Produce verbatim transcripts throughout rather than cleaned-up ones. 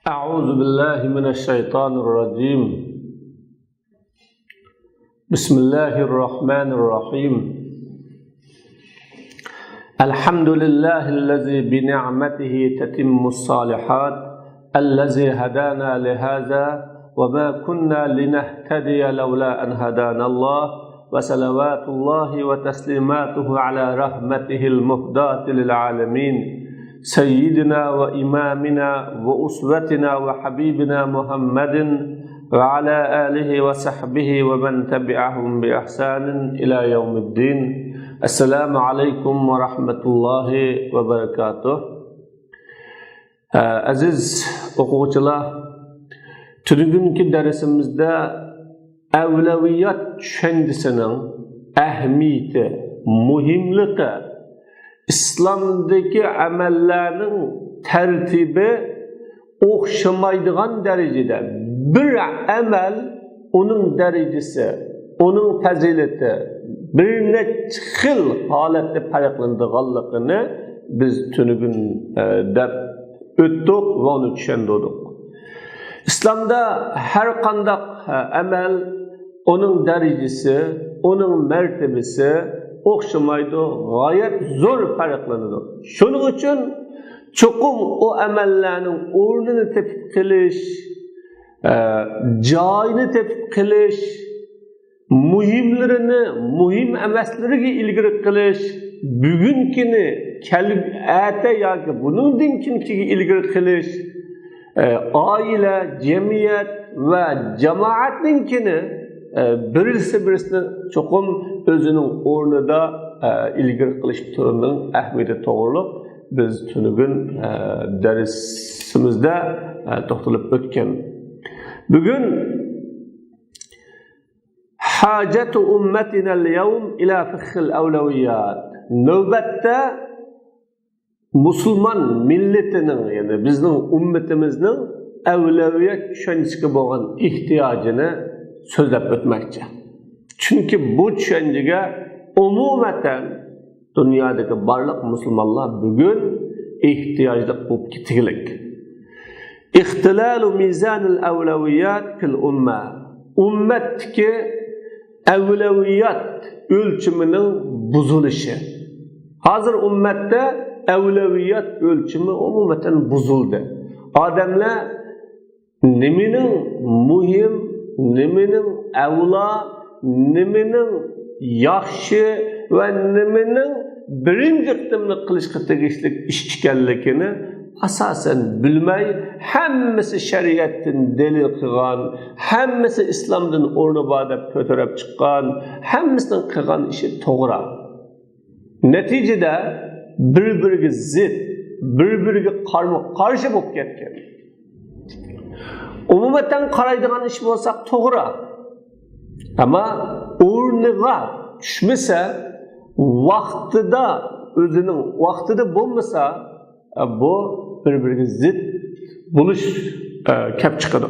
أعوذ بالله من الشيطان الرجيم. بسم الله الرحمن الرحيم. الحمد لله الذي بنعمته تتم الصالحات، الذي هدانا لهذا وما كنا لنهتدي لولا أن هدانا الله، وصلوات الله وتسليماته على رحمته المهداة للعالمين، سيدنا وإمامنا وأسوتنا وحبيبنا محمد وعلى آله وصحبه ومن تبعهم بإحسان إلى يوم الدين. السلام عليكم ورحمة الله وبركاته. ئەزىز ئوقۇغۇچىلار، تۈنۈگۈنكى دەرسىمىزدە ئەۋلەۋىيات چۈشەنچىسىنىڭ ئەھمىيىتى، مۇھىملىقى، ئىسلامدىكى ئەمەللەرنىڭ تەرتىپى ئوخشىمايدىغان دەرىجىدە، بىر ئەمەل، ئۇنىڭ دەرىجىسى، ئۇنىڭ پەزىلىتى بىر نەچچە خىل ھالەتتە پەرقلىنىدىغانلىقىنى بىز تۈنۈگۈن، ئە، دەپ ئۆتتۇق ۋە ئۇنى چۈشەندۈردۇق. ئىسلامدا ھەر قانداق، ئە، ئەمەل، ئۇنىڭ دەرىجىسى، ئۇنىڭ مەرتىۋىسى ئوخشىمايدۇ، غايەت زور پەرقلىنىدۇ. شۇنىڭ ئۈچۈن چوقۇم ئۇ ئەمەللەرنىڭ ئورنىنى تېپىپ قېلىش، ئە، جايىنى تېپىپ قېلىش، مۇھىملىرىنى مۇھىم ئەمەسلىرىگە ئىلگىرى قىلىش، بۈگۈنكىنى كەل-، ئەتە ياكى بۇنىڭدىن كېيىنكىگە ئىلگىرى قىلىش، ئە، ئائىلە، جەمئىيەت ۋە جامائەتنىڭكىنى، ئە، بىرسى بىرسىنى چوقۇم ئۆزىنىڭ ئورنىدا، ئە، ئىلگىرى قىلىش تۈرىنىڭ ئەھمىيىتى توغرۇلۇق بىز تۈنۈگۈن، ئە، دەرسىمىزدە، ئە، توختىلىپ ئۆتكەن. بۈگۈن حاجة أمتنا اليوم إلى فقه الأولويات. نۆۋەتتە مۇسۇلمان مىللىتىنىڭ، يەنى بىزنىڭ ئۈممىتىمىزنىڭ ئەۋلەۋىيەت چۈشەنچىسىگە بولغان ئېھتىياجىنى سۆزلەپ ئۆتمەكچى. چۈنكى بۇ چۈشەنچىگە ئومۇمەن دۇنيادىكى بارلىق مۇسۇلمانلار بۈگۈن ئېھتىياجلىق بولۇپ كېتىگلىك. اختلال ميزان الأولويات في الأمة. ئۈممەتتىكى ئەۋلەۋىيات ئۆلچىمىنىڭ بۇزۇلۇشى. ھازىر ئۈممەتتە ئەۋلەۋىيات ئۆلچىمى ئومۇمەن بۇزۇلدى. ئادەملەر نېمىنىڭ مۇھىم، نېمىنىڭ ئەۋلا، نېمىنىڭ ياخشى ۋە نېمىنىڭ بىرىنچى قېتىملىق قىلىشقا تېگىشلىك ئىش ئىكەنلىكىنى ئاساسەن بىلمەي، ھەممىسى شەرىئەتتىن دەلىل قىلغان، ھەممىسى ئىسلامدىن ئورنى بار دەپ كۆتۈرۈپ چىققان، ھەممىسىنىڭ قىلغان ئىشى توغرا. نەتىجىدە بىر-بىرىگە زىت، بىر-بىرىگە قارمۇ-قارشى بولۇپ كەتكەن. ئومۇمەن قارايدىغان ئىش بولساق توغرا. ئەمما ئورنىغا چۈشمىسە، ۋاقتىدا، ئۆزىنىڭ ۋاقتىدا بولمىسا، بۇ بىر-بىرىگە زىت بولۇش، ئە، كەپ چىقىدۇ.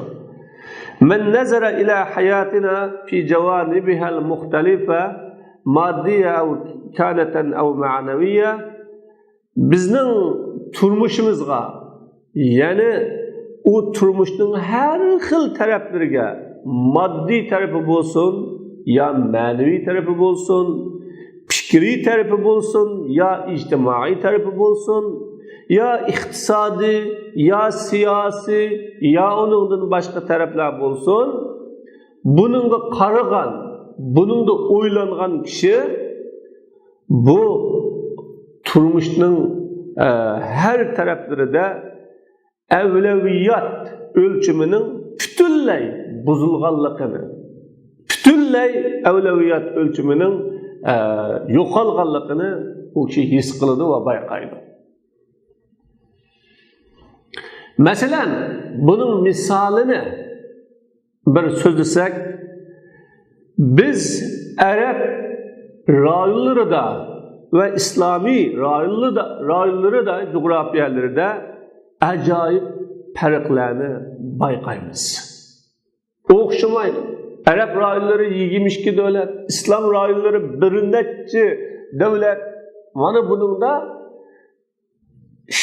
من نظر إلى حياتنا في جوانبها المختلفة مادية أو كانت أو معنوية. بىزنىڭ تۇرمۇشىمىزغا، يەنى ئۇ تۇرمۇشنىڭ ھەر خىل تەرەپلىرىگە، ماددىي تەرىپى بولسۇن، يا مەنىۋى تەرىپى بولسۇن، پىكرىي تەرىپى بولسۇن، يا ئىجتىمائىي تەرىپى بولسۇن، يا ئىقتىسادىي، يا سىياسىي، يا ئۇنىڭدىن باشقا تەرەپلەر بولسۇن، بۇنىڭغا قارىغان، بۇنىڭدا ئويلانغان كىشى بۇ تۇرمۇشنىڭ، ئە، ھەر تەرەپلىرىدە ئەۋلەۋىيات ئۆلچىمىنىڭ پۈتۈنلەي بۇزۇلغانلىقىنى، پۈتۈنلەي ئەۋلەۋىيات ئۆلچىمىنىڭ، ئە، يوقالغانلىقىنى ئۇ كىشى ھېس قىلىدۇ ۋە بايقايدۇ. مەسىلەن، بۇنىڭ مىسالىنى بىر سۆزلىسەك، بىز ئەرەب رايونلىرىدا ۋە ئىسلامىي رايونلىرىدا، رايونلىرىدا، جۇغراپىيەلىرىدە ئاجايىپ پەرقلەرنى بايقايمىز. ئوخشىمايدۇ. ئەرەب رايونلىرى يىگىرمە ئىككى دۆلەت، ئىسلام رايونلىرى بىر نەچچە دۆلەت. مانا بۇنىڭدا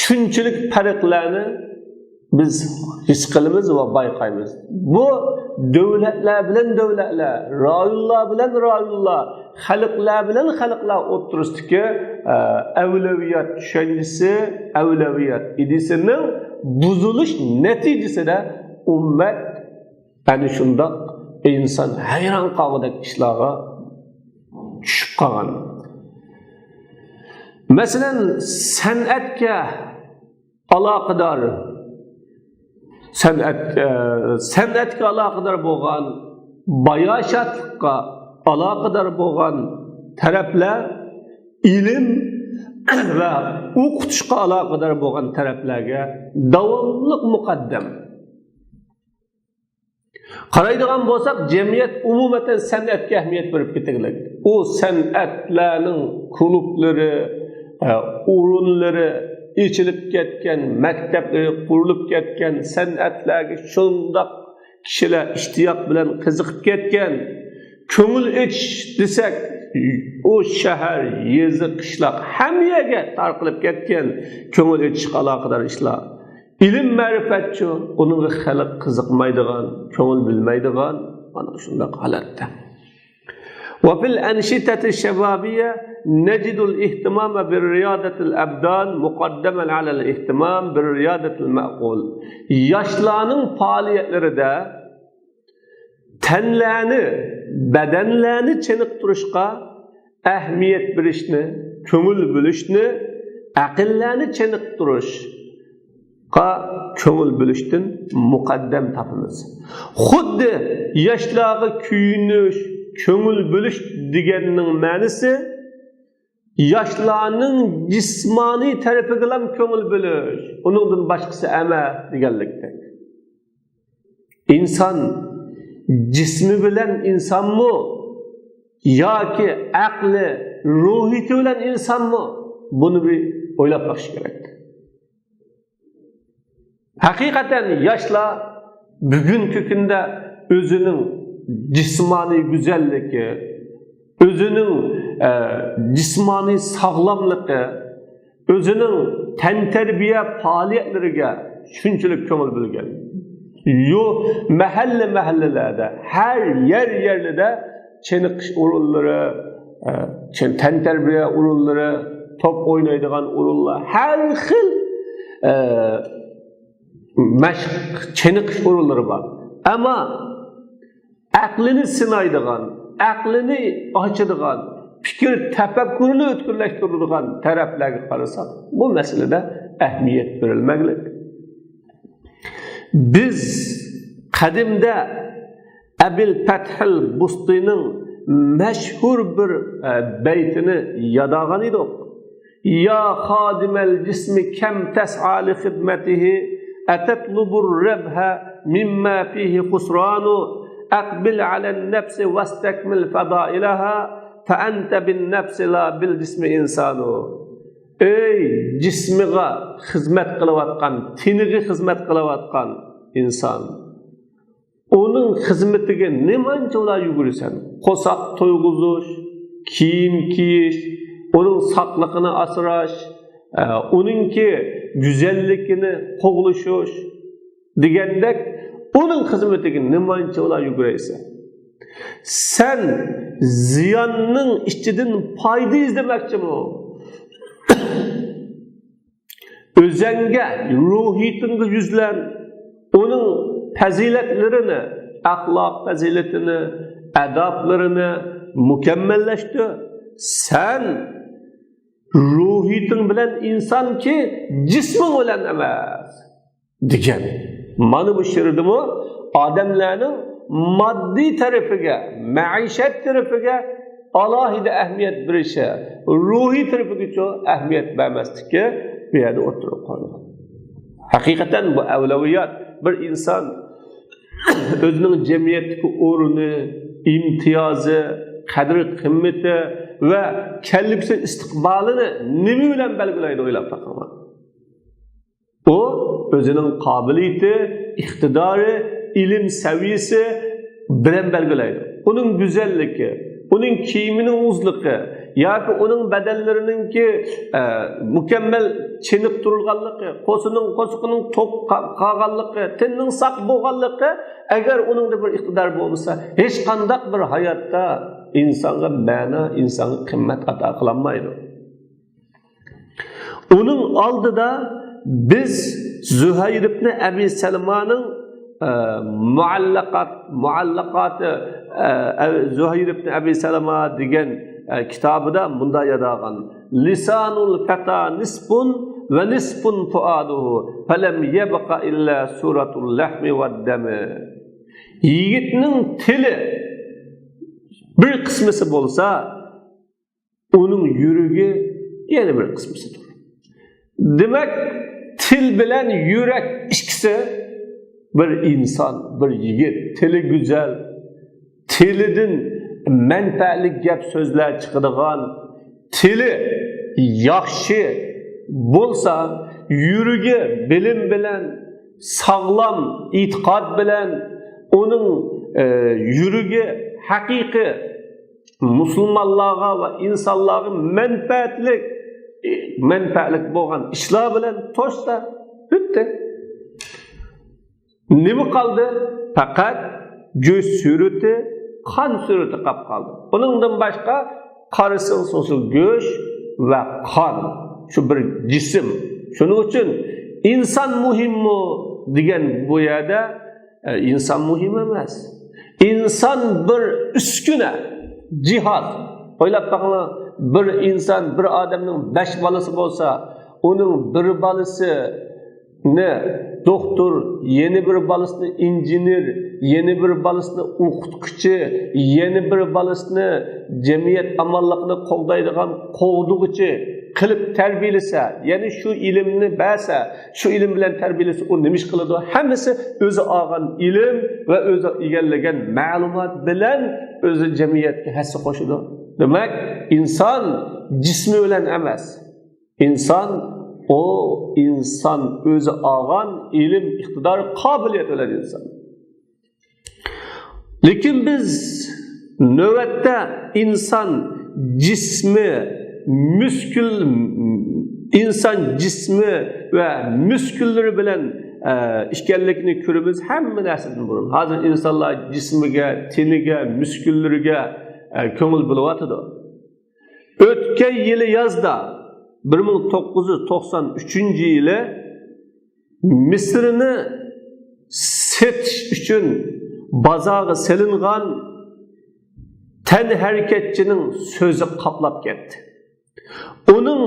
شۇنچىلىك پەرقلەرنى بىز ھېس قىلىمىز ۋە بايقايمىز. بۇ دۆلەتلەر بىلەن دۆلەتلەر، رايونلار بىلەن رايونلار، خەلقلەر بىلەن خەلقلەر ئوتتۇرىسىدىكى، ئە، ئەۋلەۋىيات چۈشەنچىسى، ئەۋلەۋىيات ئىدىيىسىنىڭ بۇزۇلۇش نەتىجىسىدە ئۈممەت ئەنە شۇنداق ئىنسان ھەيران قالغۇدەك ئىشلارغا چۈشۈپ قالغان. مەسىلەن، سەنئەتكە ئالاقىدار، سەنئەت، ئە، سەنئەتكە ئالاقىدار بولغان، باياشاتلىققا ئالاقىدار بولغان تەرەپلەر، ئىلىم ۋە ئوقۇتۇشقا ئالاقىدار بولغان تەرەپلەرگە داۋاملىق مۇقەددەم. قارايدىغان بولساق، جەمئىيەت ئومۇمەن سەنئەتكە ئەھمىيەت بېرىپ كېتىدىكەن. ئۇ سەنئەتلەرنىڭ كۇلۇبلىرى، ئە، ئورۇنلىرى ئېچىلىپ كەتكەن، مەكتەپلىرى قۇرۇلۇپ كەتكەن، سەنئەتلەرگە شۇنداق كىشىلەر ئىشتىياق بىلەن قىزىقىپ كەتكەن. كۆڭۈل ئېچىش دېسەك، ئۇ شەھەر، يېزا، قىشلاق، ھەممە يەرگە تارقىلىپ كەتكەن كۆڭۈل ئېچىشقا ئالاقىدار ئىشلار. ئىلىم مەرىپەتچۇ، ئۇنىڭغا خەلق قىزىقمايدىغان، كۆڭۈل بۆلمەيدىغان، مانا شۇنداق ھالەتتە. وفي الأنشطة الشبابية نجد الاهتمام برياضة الأبدان مقدما على الاهتمام برياضة المعقول. ياشلارنىڭ پائالىيەتلىرىدە تەنلەرنى، بەدەنلەرنى چېنىقتۇرۇشقا ئەھمىيەت بېرىشنى، كۆڭۈل بۆلۈشنى، ئەقىللەرنى چېنىقتۇرۇشقا كۆڭۈل بۆلۈشتىن مۇقەددەم تاپىمىز. خۇددى ياشلارغا كۆيۈنۈش، كۆڭۈل بۆلۈش دېگەننىڭ مەنىسى ياشلارنىڭ جىسمانىي تەرىپىگىلا كۆڭۈل بۆلۈش، ئۇنىڭدىن باشقىسى ئەمەس دېگەنلىكتەك. ئىنسان جىسمى بىلەن ئىنسانمۇ ياكى ئەقلى، روھىيىتى بىلەن ئىنسانمۇ؟ بۇنى بىر ئويلاپ بېقىش كېرەك. ھەقىقەتەن ياشلار بۈگۈنكى كۈندە ئۆزىنىڭ جىسمانىي گۈزەللىكى، ئۆزىنىڭ، ئە، جىسمانىي ساغلاملىقى، ئۆزىنىڭ تەنتەربىيە پائالىيەتلىرىگە شۇنچىلىك كۆڭۈل بۆلگەن. يو، مەھەللە-مەھەللىلەردە، ھەر يەر-يەرلىدە چېنىقىش ئورۇنلىرى، ئە، چېن-، تەنتەربىيە ئورۇنلىرى، توپ ئوينايدىغان ئورۇنلار، ھەر خىل، ئە، مەشىق، چېنىقىش ئورۇنلىرى بار. ئەمما ئەقلىنى سىنايدىغان، ئەقلىنى ئاچىدىغان، پىكىر تەپەككۇرىنى ئۆتكۈرلەشتۈرىدىغان تەرەپلەرگە قارىساق، بۇ مەسىلىدە ئەھمىيەت بېرىلمەگلىك. بىز قەدىمدە ئەبىل پەتھىل بۇستىنىڭ مەشھۇر بىر، ئە، بەيتىنى ياداغان ئىدۇق. يا خادم الجسم كم تسعى لخدمته أتطلب الربح مما فيه خسران أقبل على النفس واستكمل فضائلها فأنت بالنفس لا بالجسم إنسان. ئەي جىسمىغا خىزمەت قىلىۋاتقان، تېنىغا خىزمەت قىلىۋاتقان ئىنسان، ئۇنىڭ خىزمىتىگە نېمانچىۋالا يۈگۈرىسەن؟ قورساق تويغۇزۇش، كىيىم كىيىش، ئۇنىڭ ساقلىقىنى ئاسراش، ئە، ئۇنىڭكى گۈزەللىكىنى قوغلىشىش دېگەندەك، ئۇنىڭ خىزمىتىگە نېمانچىۋالا يۈگۈرەيسەن؟ سەن زىياننىڭ ئىچىدىن پايدا ئىزدىمەكچىمۇ؟ ئۆزەڭگە، روھىيىتىڭگە يۈزلەن، ئۇنىڭ پەزىلەتلىرىنى، ئەخلاق پەزىلىتىنى، ئادابلىرىنى مۇكەممەللەشتۈر. سەن روھىيىتىڭ بىلەن ئىنسانكى، جىسمىڭ بىلەن ئەمەس، دېگەن. مانا بۇ شېئىردىمۇ ئادەملەرنىڭ ماددىي تەرىپىگە، مەئىشەت تەرىپىگە ئالاھىدە ئەھمىيەت بېرىشى، روھىي تەرىپىگىچۇ ئەھمىيەت بەرمەسلىكى بۇ يەردە ئوتتۇرىغا قويۇلغان. ھەقىقەتەن بۇ ئەۋلەۋىيات، بىر ئىنسان ئۆزىنىڭ جەمئىيەتتىكى ئورنى، ئىمتىيازى، قەدىر-قىممىتى ۋە كەلگۈسى ئىستىقبالىنى نېمە بىلەن بەلگىلەيدۇ، ئويلاپ بېقىڭلار. ئۇ ئۆزىنىڭ قابىلىيىتى، ئىقتىدارى، ئىلىم سەۋىيەسى بىلەن بەلگىلەيدۇ. ئۇنىڭ گۈزەللىكى، ئۇنىڭ كىيىمىنىڭ ئۇزلۇقى، ياكى ئۇنىڭ بەدەنلىرىنىڭكى، ئە، مۇكەممەل چېنىپ تۇرغانلىقى، قوسىنىڭ، قوسىقىنىڭ توق قا-، قالغانلىقى، تېنىنىڭ ساق بولغانلىقى، ئەگەر ئۇنىڭدا بىر ئىقتىدار بولمىسا، ھېچقانداق بىر ھاياتتا ئىنسانغا مەنە، ئىنسانغا قىممەت ئاتا قىلالمايدۇ. ئۇنىڭ ئالدىدا بىز زۇھەير ئىبنى ئەبى سەلمانىڭ، ئە، مۇئەللەقات، مۇئەللەقاتى، ئە، ئە، زۇھەير ئىبنى ئەبى سەلما دېگەن، ئە، كىتابىدا مۇنداق يازغان: لسان الفتى نصف ونصف فؤاده، فلم يبق إلا صورة اللحم والدم. يىگىتنىڭ تىلى بىر قىسمىسى بولسا، ئۇنىڭ يۈرىكى يەنە بىر قىسمىسىدۇر. دېمەك، تىل بىلەن يۈرەك ئىككىسى بىر ئىنسان، بىر يىگىت. تىلى گۈزەل، تىلىدىن مەنپەئەتلىك گەپ سۆزلەر چىقىدىغان، تىلى ياخشى بولسا، يۈرىكى بىلىم بىلەن، ساغلام ئېتىقاد بىلەن، ئۇنىڭ، ئە، يۈرىكى ھەقىقىي مۇسۇلمانلارغا ۋە ئىنسانلارغا مەنپەئەتلىك، مەنپەئەتلىك بولغان ئىشلار بىلەن توشسا، پۈتتى. نېمە قالدى؟ پەقەت گۆش سۈرىتى، قان سۈرىتى قاپ قالدى. ئۇنىڭدىن باشقا قارىسىڭىز، شۇ گۆش ۋە قان، شۇ بىر جىسىم. شۇنىڭ ئۈچۈن ئىنسان مۇھىممۇ دېگەن بۇ يەردە ئە، ئىنسان مۇھىم ئەمەس. ئىنسان بىر ئۈسكۈنە، جىھاز. ئويلاپ بېقىڭلار، بىر ئىنسان، بىر ئادەمنىڭ بەش بالىسى بولسا، ئۇنىڭ بىر بالىسىنى دوختۇر، يەنە بىر بالىسىنى ئىنژېنېر، يەنە بىر بالىسىنى ئوقۇتقۇچى، يەنە بىر بالىسىنى جەمئىيەت ئامانلىقىنى قوغدايدىغان قوغدىغۇچى قىلىپ تەربىيەلىسە، يەنى شۇ ئىلىمنى بەرسە، شۇ ئىلىم بىلەن تەربىيەلىسە، ئۇ نېمە ئىش قىلىدۇ؟ ھەممىسى ئۆزى ئالغان ئىلىم ۋە ئۆزى ئىگىلىگەن مەلۇمات بىلەن ئۆزى جەمئىيەتكە ھەسسە قوشىدۇ. دېمەك، ئىنسان جىسمى بىلەن ئەمەس. ئىنسان، ئۇ ئىنسان ئۆزى ئالغان ئىلىم، ئىقتىدار، قابىلىيەت بىلەن ئىنسان. لېكىن بىز نۆۋەتتە ئىنسان جىسمى، مۈسكۈل، ئىنسان جىسمى ۋە مۈسكۈللىرى بىلەن، ئە، ئىكەنلىكىنى كۆرىمىز ھەممە نەرسىدىن بۇرۇن. ھازىر ئىنسانلار جىسمىگە، تېنىگە، مۈسكۈللىرىگە، ئە، كۆڭۈل بۆلۈۋاتىدۇ. ئۆتكەن يىلى يازدا، بىر مىڭ توققۇز يۈز توقسان ئۈچىنچى يىلى مىسىرنى سېتىش ئۈچۈن بازارغا سېلىنغان تەنھەرىكەتچىنىڭ سۆزى قاپلاپ كەتتى. ئۇنىڭ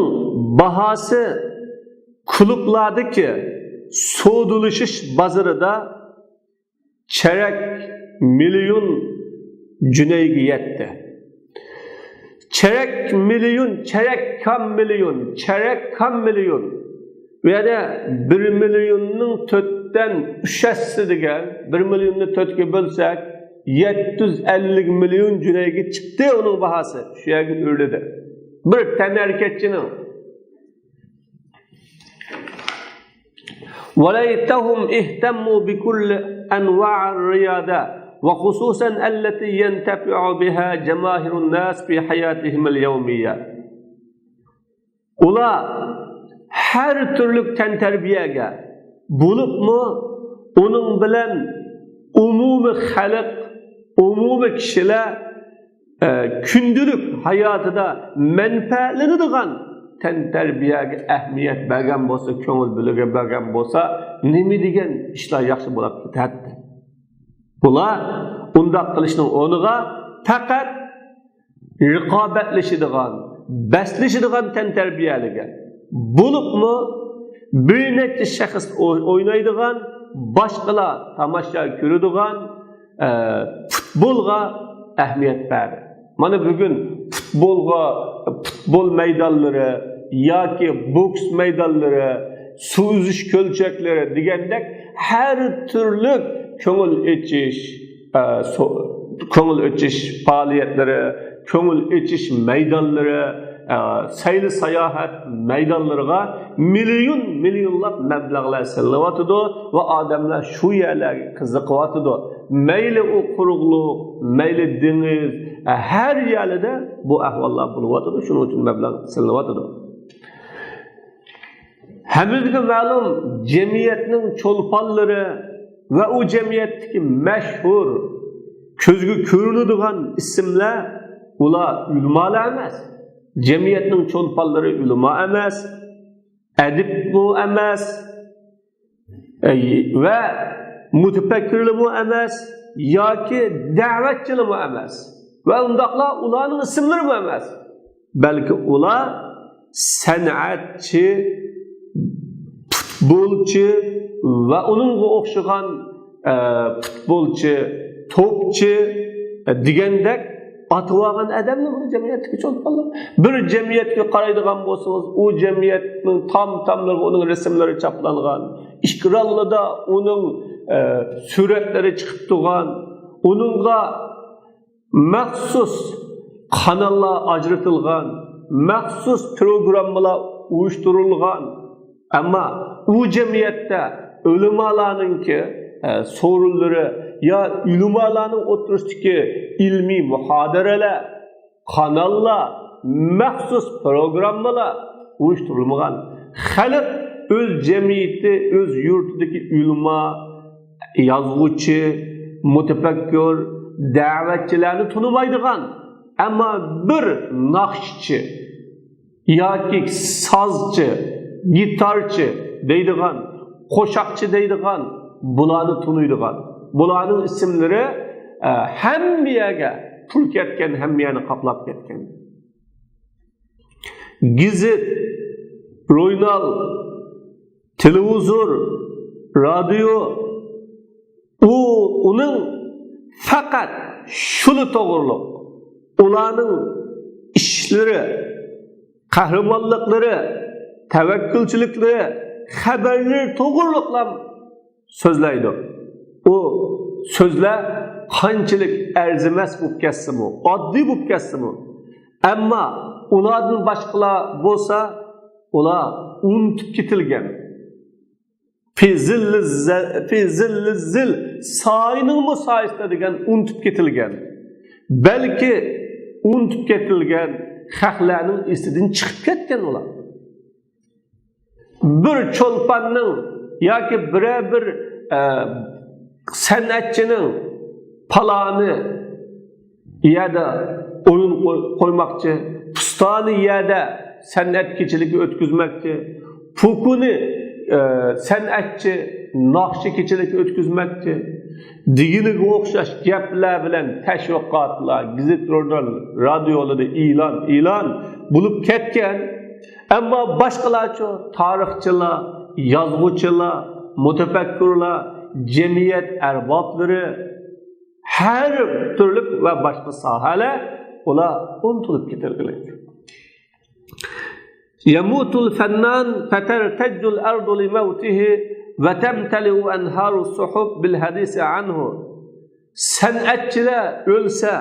باھاسى كۇلۇبلاردىكى سودىلىشىش بازىرىدا چېرەك مىليون جۈنەيگە يەتتى. چېرەك مىليون، چېرەك كام مىليون، چېرەك كام مىليون. بۇ يەردە بىر مىليوننىڭ تۆتتىن ئۈچ ھەسسىسى دېگەن، بىر مىليوننى تۆتكە بۆلسەك، يەتتە يۈز ئەللىك مىليون جۈنەيگە چىقتى ئۇنىڭ باھاسى. شۇ يەرگە ئۆرلىدى. بىر تەنھەرىكەتچىنىڭ. وليتهم اهتموا بكل أنواع الرياضة، وخصوصا التي ينتفع بها جماهير الناس في حياتهم اليومية. ئۇلار ھەر تۈرلۈك تەنتەربىيەگە، بولۇپمۇ ئۇنىڭ بىلەن ئومۇمىي خەلق، ئومۇمىي كىشىلەر ئە، كۈندىلىك ھاياتىدا مەنپەئەتلىنىدىغان تەنتەربىيەگە ئەھمىيەت بەرگەن بولسا، كۆڭۈل بۆلگەن، بەرگەن بولسا، نېمە دېگەن ئىشلار ياخشى بولۇپ كېتەتتى. بۇلار ئۇنداق قىلىشنىڭ ئورنىغا پەقەت رىقابەتلىشىدىغان، بەسلىشىدىغان تەنتەربىيەلەرگە، بولۇپمۇ بىر نەچچە شەخس ئو-، ئوينايدىغان، باشقىلار تاماشا كۆرىدىغان، ئە، پۇتبولغا ئەھمىيەت بەردى. مانا بۈگۈن پۇتبولغا، پۇتبول مەيدانلىرى ياكى بوكس مەيدانلىرى، سۇ ئۈزۈش كۆلچەكلىرى دېگەندەك ھەر تۈرلۈك كۆڭۈل ئېچىش، ئە، سو-، كۆڭۈل ئېچىش پائالىيەتلىرى، كۆڭۈل ئېچىش مەيدانلىرى، ئە، سەيلە ساياھەت مەيدانلىرىغا مىليون، مىليونلاپ مەبلەغلەر سېلىنىۋاتىدۇ ۋە ئادەملەر شۇ يەرلەرگە قىزىقىۋاتىدۇ. مەيلى ئۇ قۇرۇقلۇق، مەيلى دېڭىز، ئە، ھەر يەردە بۇ ئەھۋاللار بولۇۋاتىدۇ. شۇنىڭ ئۈچۈن مەبلەغ سېلىنىۋاتىدۇ. ھەممىمىزگە مەلۇم، جەمئىيەتنىڭ چولپانلىرى ۋە ئۇ جەمئىيەتتىكى مەشھۇر، كۆزگە كۆرۈنىدىغان ئىسىملەر، ئۇلار ئۆلىمالار ئەمەس. جەمئىيەتنىڭ چولپانلىرى ئۆلىما ئەمەس، ئەدىبمۇ ئەمەس، ئەي، ۋە مۇتەپەككۇرلىرىمۇ ئەمەس ياكى دەۋەتچىلىرىمۇ ئەمەس ۋە ئۇنداقلا ئۇلارنىڭ ئىسىملىرىمۇ ئەمەس. بەلكى ئۇلار سەنئەتچى، پۇتبولچى ۋە ئۇنىڭغا ئوخشىغان، ئە، پۇتبولچى، توپچى، ئە، دېگەندەك ئاتىۋالغان ئادەملەر بۇ جەمئىيەتتىكى چولپانلار. بىر جەمئىيەتكە قارايدىغان بولسىڭىز، ئۇ جەمئىيەتنىڭ تام-تاملىرىغا ئۇنىڭ رەسىملىرى چاپلانغان، ئېكرانلىرىدا ئۇنىڭ، ئە، سۈرەتلىرى چىقىپ تۇرغان، ئۇنىڭغا مەخسۇس قاناللار ئاجرىتىلغان، مەخسۇس پروگراممىلار ئۇيۇشتۇرۇلغان. ئەمما ئۇ جەمئىيەتتە ئۆلىمالارنىڭكى، ئە، سورۇنلىرى يا ئۆلىمالارنىڭ ئوتتۇرىسىدىكى ئىلمىي مۇھادىرىلەر، قاناللار، مەخسۇس پروگراممىلار ئۇيۇشتۇرۇلمىغان. خەلق ئۆز جەمئىيىتى، ئۆز يۇرتىدىكى ئۆلىما، يازغۇچى، مۇتەپەككۇر، دەۋەتچىلەرنى تونۇمايدىغان، ئەمما بىر ناخشىچى ياكى سازچى، گىتارچى دەيدىغان، قوشاقچى دەيدىغان، بۇلارنى تونۇيدىغان. بۇلارنىڭ ئىسىملىرى، ئە، ھەممە يەرگە پۇر كەتكەن، ھەممە يەرنى قاپلاپ كەتكەن. گېزىت، ژۇرنال، تېلېۋىزور، رادىيو، ئۇ، ئۇنىڭ پەقەت شۇلا توغرۇلۇق، ئۇلارنىڭ ئىشلىرى، قەھرىمانلىقلىرى، تەۋەككۈلچىلىكلىرى، خەۋەرلىرى توغرۇلۇقلا سۆزلەيدۇ. ئۇ سۆزلەر قانچىلىك ئەرزىمەس بولۇپ كەتسىمۇ، ئاددىي بولۇپ كەتسىمۇ، ئەمما ئۇلاردىن باشقىلار بولسا، ئۇلار ئۇنتۇپ كېتىلگەن. في ظل الظ-، في ظل الظل، سايىنىڭمۇ سايىسىدا دېگەن ئۇنتۇپ كېتىلگەن. بەلكى ئۇنتۇپ كېتىلگەن خەقلەرنىڭ ئېسىدىن چىقىپ كەتكەن ئۇلار. بىر چولپاننىڭ ياكى بىرەر بىر، ئە، سەنئەتچىنىڭ پالانى يەردە ئويۇن قوي-، قويماقچى، پۇستانى يەردە سەنئەت كېچىلىكى ئۆتكۈزمەكچى، پوكۇنى، ئە، سەنئەتچى ناخشا كېچىلىكى ئۆتكۈزمەكچى دېگىنىگە ئوخشاش گەپلەر بىلەن تەشۋىقاتلار، گېزىت، ژۇرنال، رادىيولىرىدا ئېلان، ئېلان بولۇپ كەتكەن. ئەمما باشقىلارچۇ؟ تارىخچىلار، يازغۇچىلار، مۇتەپەككۇرلار، جەمئىيەت ئەربابلىرى، ھەر تۈرلۈك ۋە باشقا ساھەلەر، ئۇلار ئۇنتۇلۇپ كېتىلگىلى. يموت الفنان فترتج الأرض لموته وتمتلئ أنهار السحب بالحديث عنه. سەنئەتچىلەر ئۆلسە،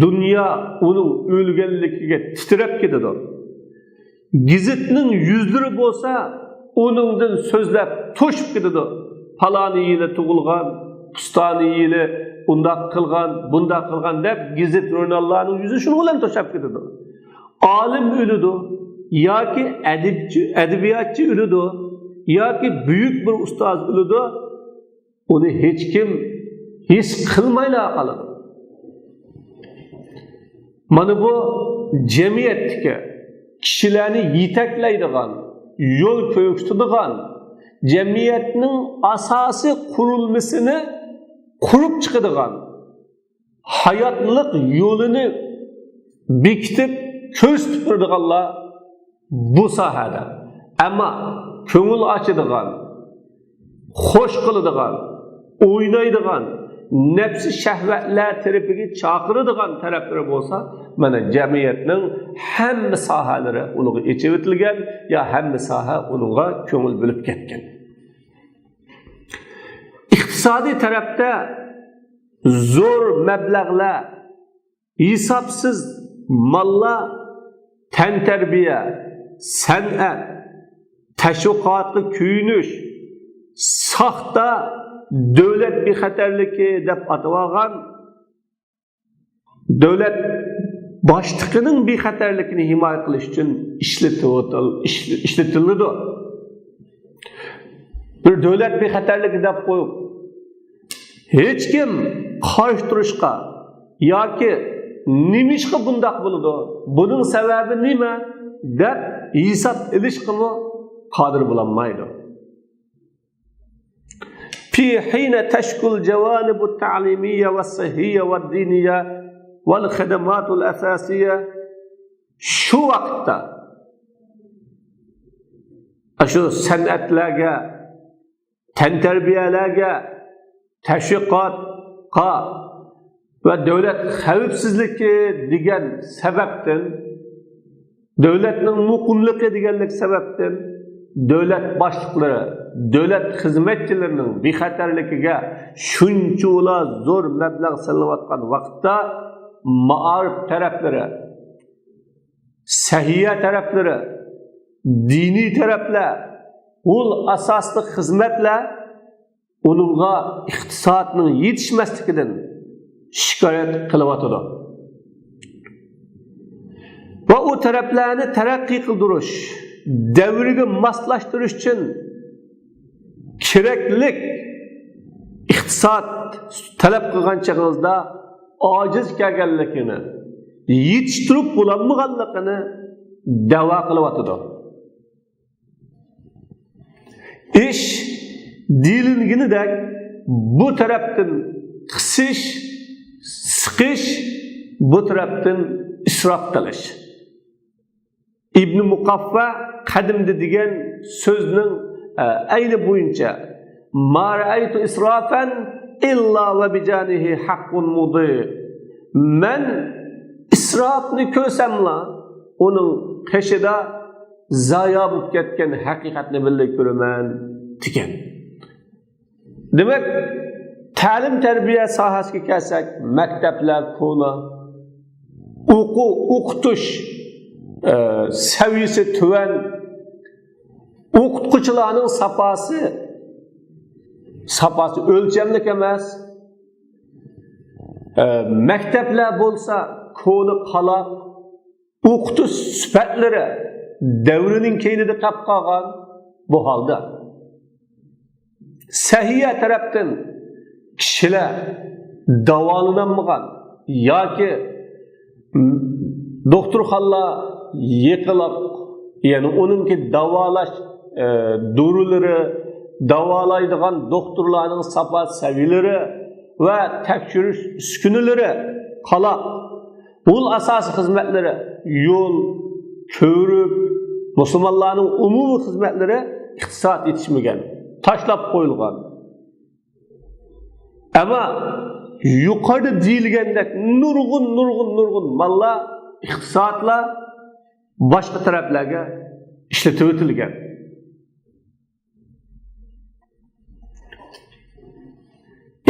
دۇنيا ئۇنىڭ ئۆلگەنلىكىگە تىترەپ كېتىدۇ. گېزىتنىڭ يۈزلىرى بولسا ئۇنىڭدىن سۆزلەپ توشۇپ كېتىدۇ. پالانى يىلى تۇغۇلغان، پۇستانى يىلى ئۇنداق قىلغان، بۇنداق قىلغان دەپ گېزىت، ژۇرناللارنىڭ يۈزى شۇنىڭ بىلەن توشاپ كېتىدۇ. ئالىم ئۆلىدۇ ياكى ئەدىبچى، ئەدەبىياتچى ئۆلىدۇ ياكى بۈيۈك بىر ئۇستاز ئۆلىدۇ. ئۇنى ھېچكىم ھېس قىلمايلا قالىدۇ. مانا بۇ جەمئىيەتتىكى كىشىلەرنى يېتەكلەيدىغان، يول كۆرسىتىدىغان، جەمئىيەتنىڭ ئاساسىي قۇرۇلمىسىنى قۇرۇپ چىقىدىغان، ھاياتلىق يولىنى بېكىتىپ كۆرسىتىپ بېرىدىغانلار بۇ ساھەدە. ئەمما كۆڭۈل ئاچىدىغان، خوش قىلىدىغان، ئوينايدىغان، نەپسى شەھۋەتلەر تەرىپىگە چاقىرىدىغان تەرەپلىرى بولسا، مانا جەمئىيەتنىڭ ھەممە ساھەلىرى ئۇنىڭغا ئېچىۋېتىلگەن يا ھەممە ساھە ئۇنىڭغا كۆڭۈل بۆلۈپ كەتكەن. ئىقتىسادىي تەرەپتە زور مەبلەغلەر، ھېسابسىز ماللار تەنتەربىيە، سەنئەت، تەشۋىقاتقا كۆيۈنۈش، ساختا دۆلەت بىخەتەرلىكى دەپ ئاتىۋالغان دۆلەت باشلىقىنىڭ بىخەتەرلىكىنى ھىمايە قىلىش ئۈچۈن ئىشلىتىۋاتىل-، ئىشلىتىلىدۇ. بىر دۆلەت بىخەتەرلىكى دەپ قويۇپ، ھېچكىم قارشى تۇرۇشقا ياكى نېمىشقا بۇنداق بولىدۇ، بۇنىڭ سەۋەبى نېمە دەپ ھېساب ئېلىشقىمۇ قادىر بولالمايدۇ. في حين تشكو الجوانب التعليمية والصحية والدينية والخدمات الأساسية، شۇ ۋاقىتتا ئاشۇ سەنئەتلەرگە، تەنتەربىيەلەرگە، تەشۋىقاتقا ۋە دۆلەت خەۋپسىزلىكى دېگەن سەۋەبتىن، دۆلەتنىڭ مۇقىملىقى دېگەنلىك سەۋەبتىن، دۆلەت باشلىقلىرى، دۆلەت خىزمەتچىلىرىنىڭ بىخەتەرلىكىگە شۇنچىۋالا زور مەبلەغ سېلىنىۋاتقان ۋاقىتتا، مائارىپ تەرەپلىرى، سەھىيە تەرەپلىرى، دىنىي تەرەپلەر، ئۇل ئاساسلىق خىزمەتلەر ئۇنىڭغا ئىقتىسادنىڭ يېتىشمەسلىكىدىن شىكايەت قىلىۋاتىدۇ. ۋە ئۇ تەرەپلەرنى تەرەققىي قىلدۇرۇش، دەۋرگە ماسلاشتۇرۇش ئۈچۈن كېرەكلىك ئىقتىساد تەلەپ قىلغان چېغىڭىزدا ئاجىز كەلگەنلىكىنى، يېتىشتۈرۈپ بولالمىغانلىقىنى دەۋا قىلىۋاتىدۇ. ئىش دېيىلگىنىدەك بۇ تەرەپتىن قىسىش، سىقىش، بۇ تەرەپتىن ئىسراپ قىلىش. ئىبنى مۇقاففا قەدىمدە دېگەن سۆزنىڭ، ئە، ئەينى بويىچە، ما رەئەيتۇ ئىسرافەن ئىللا ۋە بىجانىھى ھەققۇن مۇدى. مەن ئىسراپنى كۆرسەملا، ئۇنىڭ قېشىدا زايا بولۇپ كەتكەن ھەقىقەتنى بىللە كۆرىمەن، دېگەن. دېمەك، تەلىم-تەربىيە ساھەسىگە كەلسەك، مەكتەپلەر كونا، ئوقۇ-، ئوقۇتۇش، ئە، سەۋىيەسى تۆۋەن، ئوقۇتقۇچىلارنىڭ ساپاسى، ساپاسى ئۆلچەملىك ئەمەس، ئە، مەكتەپلەر بولسا كونا، قالاق، ئوقۇتۇش سۈپەتلىرى دەۋرىنىڭ كەينىدە قېلىپ قالغان بۇ ھالدا. سەھىيە تەرەپتىن كىشىلەر داۋالىنالمىغان ياكى دوختۇرخانىلار يېقىلىق، يەنى ئۇنىڭكى داۋالاش، ئە، دورىلىرى، داۋالايدىغان دوختۇرلارنىڭ ساپا سەۋىيەلىرى ۋە تەكشۈرۈش ئۈسكۈنىلىرى قالاق. ئۇل ئاساسىي خىزمەتلىرى، يول، كۆۋرۈك، مۇسۇلمانلارنىڭ ئومۇمىي خىزمەتلىرى ئىقتىساد يېتىشمىگەن، تاشلاپ قويۇلغان. ئەمما يۇقىرىدا دېيىلگەندەك نۇرغۇن، نۇرغۇن، نۇرغۇن ماللار، ئىقتىسادلار باشقا تەرەپلەرگە ئىشلىتىۋېتىلگەن.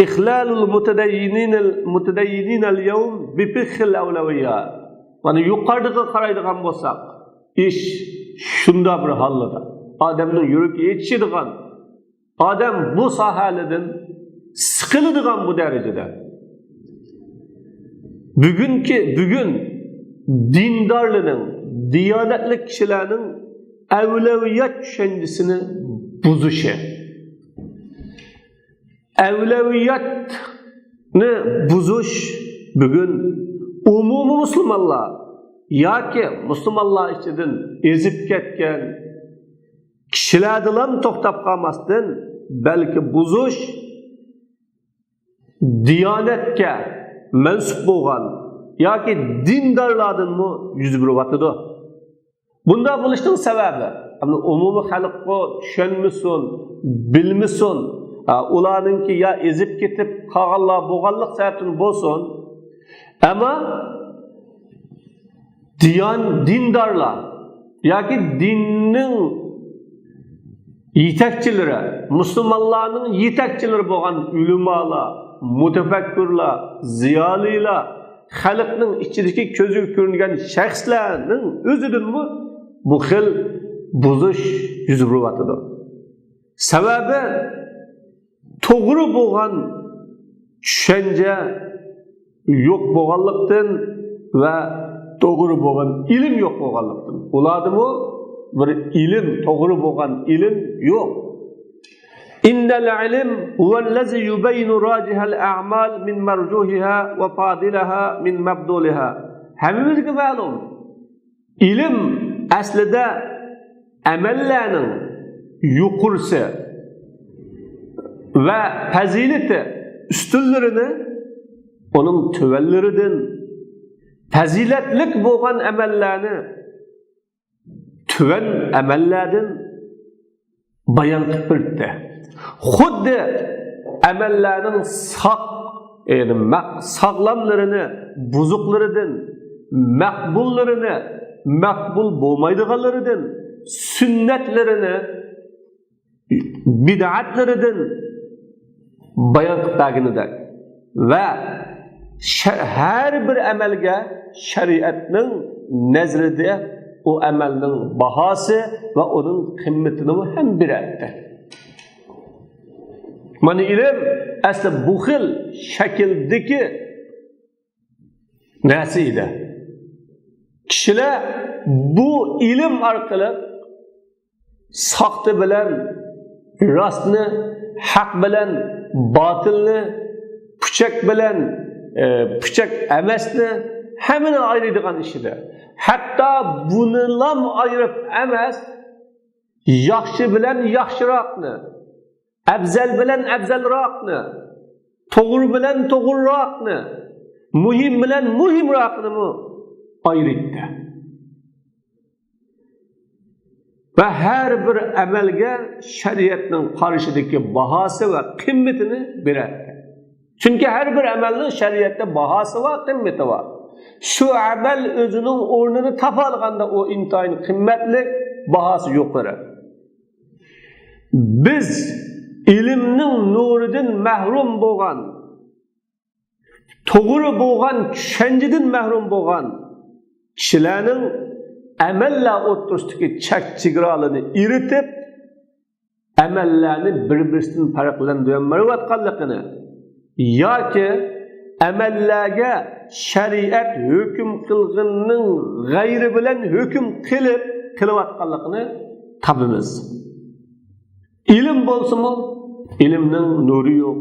إخلال المتدينين، المتدينين اليوم بفقه الأولويات. مانا يۇقىرىدىغا قارايدىغان بولساق، ئىش شۇنداق بىر ھالدا، ئادەمنىڭ يۈرىكى ئېچىشىدىغان، ئادەم بۇ ساھەلەردىن سىقىلىدىغان بۇ دەرىجىدە. بۈگۈنكى، بۈگۈن دىندارلارنىڭ، دىيانەتلىك كىشىلەرنىڭ ئەۋلەۋىيات چۈشەنچىسىنى بۇزۇشى. ئەۋلەۋىياتنى بۇزۇش بۈگۈن ئومۇمىي مۇسۇلمانلار ياكى مۇسۇلمانلار ئىچىدىن ئېزىپ كەتكەن كىشىلەردىلا توختاپ قالماستىن، بەلكى بۇزۇش دىيانەتكە مەنسۇپ بولغان ياكى دىندارلاردىنمۇ يۈز بېرىۋاتىدۇ. بۇنداق بولۇشنىڭ سەۋەبى، ئەمدى ئومۇمىي خەلققۇ چۈشەنمىسۇن، بىلمىسۇن، ھە، ئۇلارنىڭكى يا ئېزىپ كېتىپ قالغانلار بولغانلىق سەۋەبتىن بولسۇن، ئەمما دىيان-، دىندارلار ياكى دىننىڭ يېتەكچىلىرى، مۇسۇلمانلارنىڭ يېتەكچىلىرى بولغان ئۆلىمالار، مۇتەپەككۇرلار، زىيالىيلار، خەلقنىڭ ئىچىدىكى كۆزگە كۆرۈنگەن شەخسلەرنىڭ ئۆزىدىنمۇ بۇ خىل بۇزۇش يۈز بېرىۋاتىدۇ. سەۋەبى، توغرا بولغان چۈشەنچە يوق بولغانلىقتىن ۋە توغرا بولغان ئىلىم يوق بولغانلىقتىن. ئۇلاردىمۇ بىر ئىلىم، توغرا بولغان ئىلىم يوق. إن العلم هو الذي يبين راجح الأعمال من مرجوحها وفاضلها من مبذولها. ھەممىمىزگە مەلۇم، ئىلىم ئەسلىدە ئەمەللەرنىڭ يۇقىرىسى ۋە پەزىلىتى ئۈستۈنلىرىنى ئۇنىڭ تۆۋەنلىرىدىن، پەزىلەتلىك بولغان ئەمەللەرنى تۆۋەن ئەمەللەردىن بايان قىلىپ بېرىپتۇ. خۇددى ئەمەللەرنىڭ ساق، يەنى مەق-، ساغلاملىرىنى بۇزۇقلىرىدىن، مەقبۇللىرىنى مەقبۇل بولمايدىغانلىرىدىن، سۈننەتلىرىنى بىدئەتلىرىدىن بايان قىلىپ بەرگىنىدەك ۋە شە-، ھەر بىر ئەمەلگە شەرىئەتنىڭ نەزىرىدە ئۇ ئەمەلنىڭ باھاسى ۋە ئۇنىڭ قىممىتىنى ھەم بېرەتتى. مانا ئىلىم ئەسلى بۇ خىل شەكىلدىكى نەرسە ئىدى. كىشىلەر بۇ ئىلىم ئارقىلىق ساختا بىلەن راستنى، ھەق بىلەن باتىلنى، پۇچەك بىلەن، ئە، پۇچەك ئەمەسنى، ھەممىنى ئايرىيدىغان ئىش ئىدى. ھەتتا بۇنىلام ئايرىپ ئەمەس، ياخشى بىلەن ياخشىراقنى، ئەۋزەل بىلەن ئەۋزەلراقنى، توغرا بىلەن توغرىراقنى، مۇھىم بىلەن مۇھىمراقنىمۇ ئايرىيتتى. ۋە ھەر بىر ئەمەلگە شەرىئەتنىڭ قارىشىدىكى باھاسى ۋە قىممىتىنى بېرەتتى. چۈنكى ھەر بىر ئەمەلنىڭ شەرىئەتتە باھاسى بار، قىممىتى بار. شۇ ئەمەل ئۆزىنىڭ ئورنىنى تاپالىغاندا، ئۇ ئىنتايىن قىممەتلىك، باھاسى يۇقىرى. بىز ئىلىمنىڭ نۇرىدىن مەھرۇم بولغان، توغرا بولغان چۈشەنچىدىن مەھرۇم بولغان كىشىلەرنىڭ ئەمەللەر ئوتتۇرىسىدىكى چەك چېگرالىرىنى ئېرىتىپ، ئەمەللەرنى بىر-بىرسىدىن پەرقلەندۈرەلمەيۋاتقانلىقىنى ياكى ئەمەللەرگە شەرىئەت ھۆكۈم قىلغىنىنىڭ غەيرى بىلەن ھۆكۈم قىلىپ قىلىۋاتقانلىقىنى تاپىمىز. ئىلىم بولسىمۇ، ئىلىمنىڭ نۇرى يوق،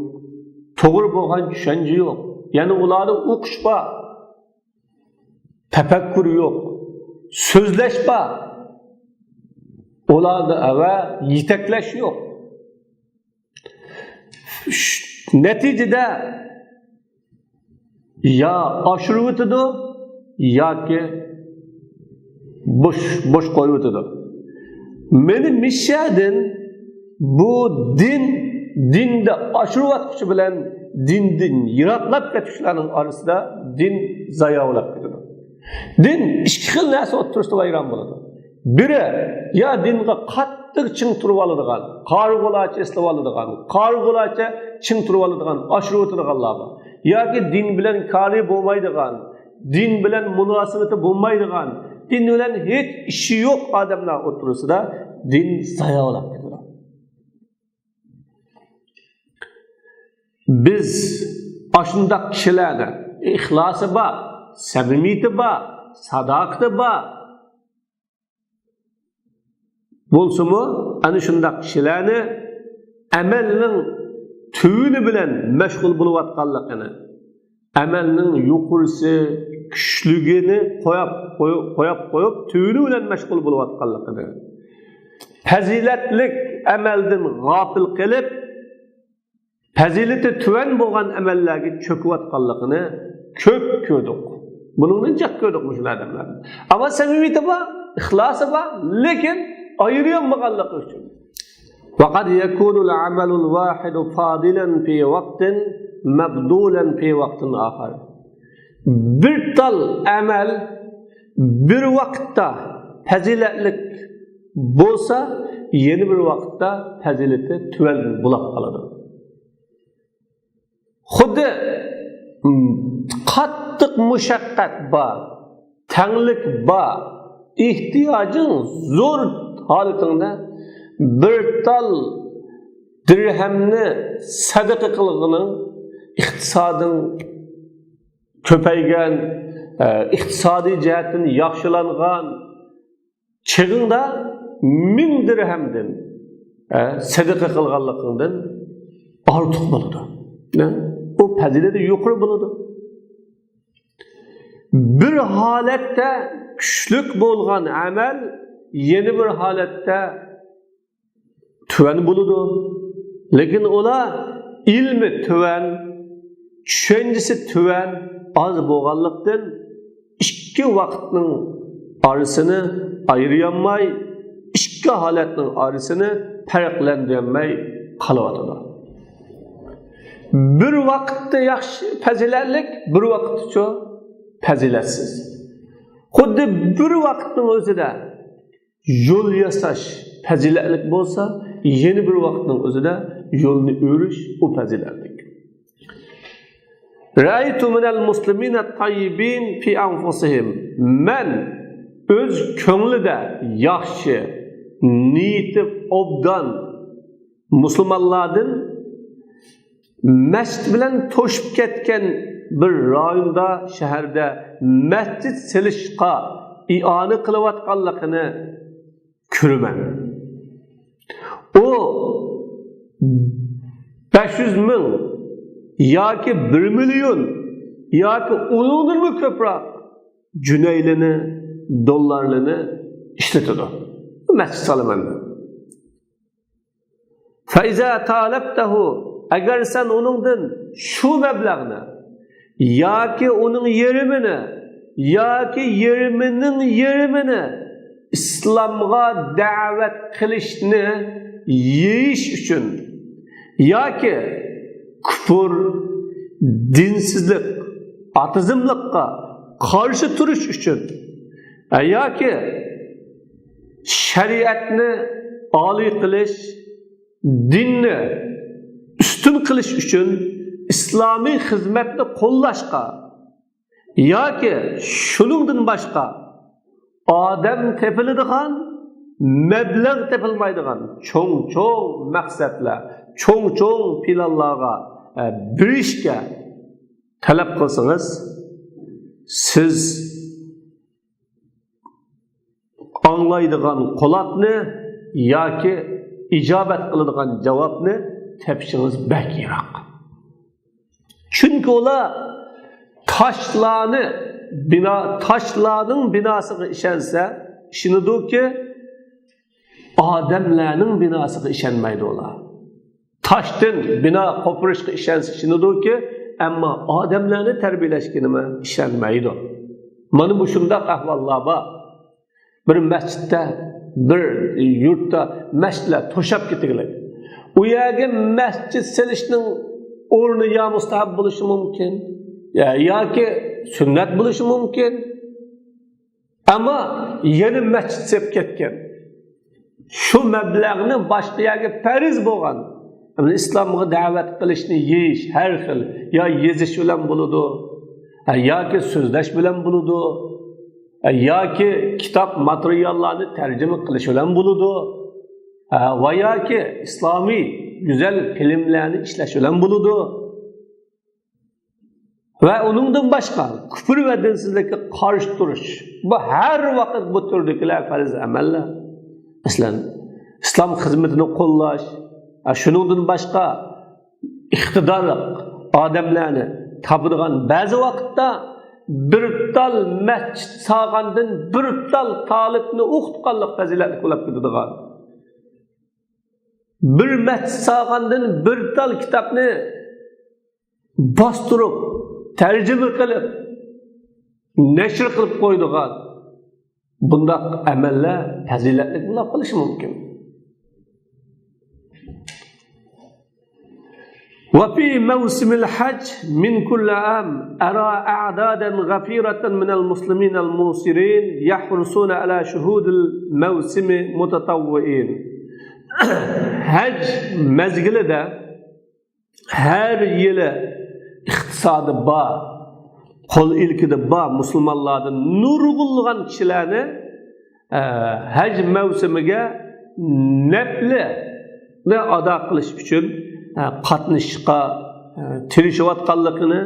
توغرا بولغان چۈشەنچە يوق. يەنى ئۇلاردا ئوقۇش بار، تەپەككۇر يوق، سۆزلەش بار، ئۇلاردا ئەۋە يېتەكلەش يوق. نەتىجىدە يا ئاشۇرۇۋېتىدۇ، ياكى بوش، بوش قويۇۋېتىدۇ. مېنى مىشەدىن بۇ دىن، دىندا ئاشۇرۇۋاتقۇچى بىلەن دىندىن يىراقلاپ كەتكۈچىلەرنىڭ ئارىسىدا دىن زاياۋۇلاپ كېتىدۇ. دىن ئىككى خىل نەرسە ئوتتۇرىسىدا ۋەيران بولىدۇ. بىرى، يا دىنغا قاتتىق چىڭ تۇرۇۋالىدىغان، قارىغۇلارچە ئېسىلىۋالىدىغان، قارىغۇلارچە چىڭ تۇرۇۋالىدىغان، ئاشۇرۇۋېتىدىغانلار بار. ياكى دىن بىلەن كارى بولمايدىغان، دىن بىلەن مۇناسىۋىتى بولمايدىغان، دىن بىلەن ھېچ ئىشى يوق ئادەملەر ئوتتۇرىسىدا دىن زاياۋۇلاپ كېتىدۇ. بىز ئاشۇنداق كىشىلەرنى، ئىخلاسى بار، سەمىمىيىتى بار، ساداقىتى بار بولسىمۇ، ئەنە شۇنداق كىشىلەرنى ئەمەلنىڭ تۈۋىنى بىلەن مەشغۇل بولۇۋاتقانلىقىنى، ئەمەلنىڭ يۇقىرىسى، كۈچلۈكىنى قوياپ، قويۇپ، قوياپ قويۇپ، تۈۋىنى بىلەن مەشغۇل بولۇۋاتقانلىقىنى، پەزىلەتلىك ئەمەلدىن غاپىل قېلىپ، پەزىلىتى تۆۋەن بولغان ئەمەللەرگە چۆكۈۋاتقانلىقىنى كۆپ كۆردۇق. بۇنىڭدىن جىق كۆردۇق مۇشۇ ئادەملەرنى. ئەمما سەمىمىيىتى بار، ئىخلاسى بار، لېكىن ئايرىيالمىغانلىقى ئۈچۈن. وقد يكون العمل الواحد فاضلا في وقت مبذولا في وقت آخر. بىر تال ئەمەل بىر ۋاقىتتا پەزىلەتلىك بولسا، يەنە بىر ۋاقىتتا پەزىلىتى تۆۋەن بولاپ قالىدۇ. خۇددى، م، قاتتىق مۇشەققەت بار، تەڭلىك بار، ئېھتىياجىڭ زور ھالىتىڭدە بىر تال دىرھەمنى سەدىقە قىلغىنىڭ، ئىقتىسادىڭ كۆپەيگەن، ئە، ئىقتىسادىي جەھەتتىن ياخشىلانغان چېغىڭدا مىڭ دىرھەمدىن، ئە، سەدىقە قىلغانلىقىڭدىن ئارتۇق بولىدۇ. نە؟ ئۇ پەزىلىتى يۇقىرى بولىدۇ. بىر ھالەتتە كۈچلۈك بولغان ئەمەل يەنە بىر ھالەتتە تۆۋەن بولىدۇ. لېكىن ئۇلار ئىلمى تۆۋەن، چۈشەنچىسى تۆۋەن، ئاز بولغانلىقتىن، ئىككى ۋاقىتنىڭ ئارىسىنى ئايرىيالماي، ئىككى ھالەتنىڭ ئارىسىنى پەرقلەندۈرەلمەي قالىۋاتىدۇ. بىر ۋاقىتتا ياخشى، پەزىلەتلىك، بىر ۋاقىتتىچۇ پەزىلەتسىز. خۇددى بىر ۋاقىتنىڭ ئۆزىدە يول ياساش پەزىلەتلىك بولسا، يەنە بىر ۋاقىتنىڭ ئۆزىدە يولنى ئۆرۈش، ئۇ پەزىلەتلىك. رأيت من المسلمين الطيبين في أنفسهم. مەن ئۆز كۆڭلىدە ياخشى، نىيىتى ئوبدان مۇسۇلمانلاردىن مەسچىت بىلەن توشۇپ كەتكەن بىر رايوندا، شەھەردە مەسچىت سېلىشقا ئىئانە قىلىۋاتقانلىقىنى كۆرىمەن. ئۇ بەش يۈز مىڭ ياكى بىر مىليون ياكى ئۇنىڭدىنمۇ كۆپرەك جۈنەيلىنى، دوللارلىنى ئىشلىتىدۇ. مەسچىت سالىمەن دەپ. فإذا طالبته، ئەگەر سەن ئۇنىڭدىن شۇ مەبلەغنى ياكى ئۇنىڭ يېرىمىنى ياكى يېرىمىنىڭ يېرىمىنى ئىسلامغا دەۋەت قىلىشنى يېيىش ئۈچۈن ياكى كۇپۇر، دىنسىزلىق، ئاتېئىزملىققا قارشى تۇرۇش ئۈچۈن ياكى شەرىئەتنى ئالىي قىلىش، دىننى ئۈستۈن قىلىش ئۈچۈن ئىسلامىي خىزمەتنى قوللاشقا ياكى شۇنىڭدىن باشقا ئادەم تېپىلىدىغان، مەبلەغ تېپىلمايدىغان چوڭ-چوڭ مەقسەتلەر، چوڭ-چوڭ پىلانلارغا، ئە، بېرىشكە تەلەپ قىلسىڭىز، سىز ئاڭلايدىغان قۇلاقنى ياكى ئىجابەت قىلىدىغان جاۋابنى تېپىشىڭىز بەك يىراق. چۈنكى ئۇلار تاشلارنى بىنا، تاشلارنىڭ بىناسىغا ئىشەنسە، ئىشىنىدۇكى، ئادەملەرنىڭ بىناسىغا ئىشەنمەيدۇ ئۇلار. تاشتىن بىنا قوپۇرۇشقا ئىشەنسە ئىشىنىدۇكى، ئەمما ئادەملەرنى تەربىيەلەشكە نېمە ئىشەنمەيدۇ. مانا مۇشۇنداق ئەھۋاللار بار. بىر مەسچىتتە، بىر يۇرتتا مەسچىتلەر توشاپ كېتىگلىك. ئۇ يەرگە مەسچىت سېلىشنىڭ ئورنى يا مۇستەھەب بولۇشى مۇمكىن، يا، ياكى سۈننەت بولۇشى مۇمكىن. ئەمما يەنە مەسچىت سېلىپ كەتكەن. شۇ مەبلەغنى باشقا يەرگە پەرز بولغان، يەنى ئىسلامغا دەۋەت قىلىشنى يېيىش، ھەر خىل، يا يېزىش بىلەن بولىدۇ، ھە، ياكى سۆزلەش بىلەن بولىدۇ، ھە، ياكى كىتاب ماتېرىياللارنى تەرجىمە قىلىش بىلەن بولىدۇ، ھە، ۋە ياكى ئىسلامىي گۈزەل فىلىملەرنى ئىشلەش بىلەن بولىدۇ. ۋە ئۇنىڭدىن باشقا كۇپۇر ۋە دىنسىزلىككە قارشى تۇرۇش. بۇ ھەر ۋاقىت بۇ تۈردىكىلەر پەرز ئەمەللەر. مەسىلەن، ئىسلام خىزمىتىنى قوللاش، ھە، شۇنىڭدىن باشقا ئىقتىدارلىق ئادەملەرنى تاپىدىغان، بەزى ۋاقىتتا بىر تال مەسچىت سالغاندىن بىر تال تالىپنى ئوقۇتقانلىق پەزىلەتلىك بولۇپ كېتىدىغان، بىر مەسچىت سالغاندىن بىر تال كىتابنى باستۇرۇپ، تەرجىمە قىلىپ، نەشر قىلىپ قويىدىغان بۇنداق ئەمەللەر پەزىلەتلىك بولۇپ قېلىشى مۇمكىن. وفي موسم الحج من كل عام أرى أعدادا غفيرة من المسلمين الموسرين يحرصون على شهود الموسم متطوعين. ھەج مەزگىلىدە ھەر يىلى ئىقتىسادى بار، قول ئىلكىدە بار مۇسۇلمانلاردىن نۇرغۇنلىغان كىشىلەرنى، ئە، ھەج مەۋسۇمىگە نەپلىنى ئادا قىلىش ئۈچۈن، ئە، قاتنىشىشقا، ئە، تىرىشىۋاتقانلىقىنى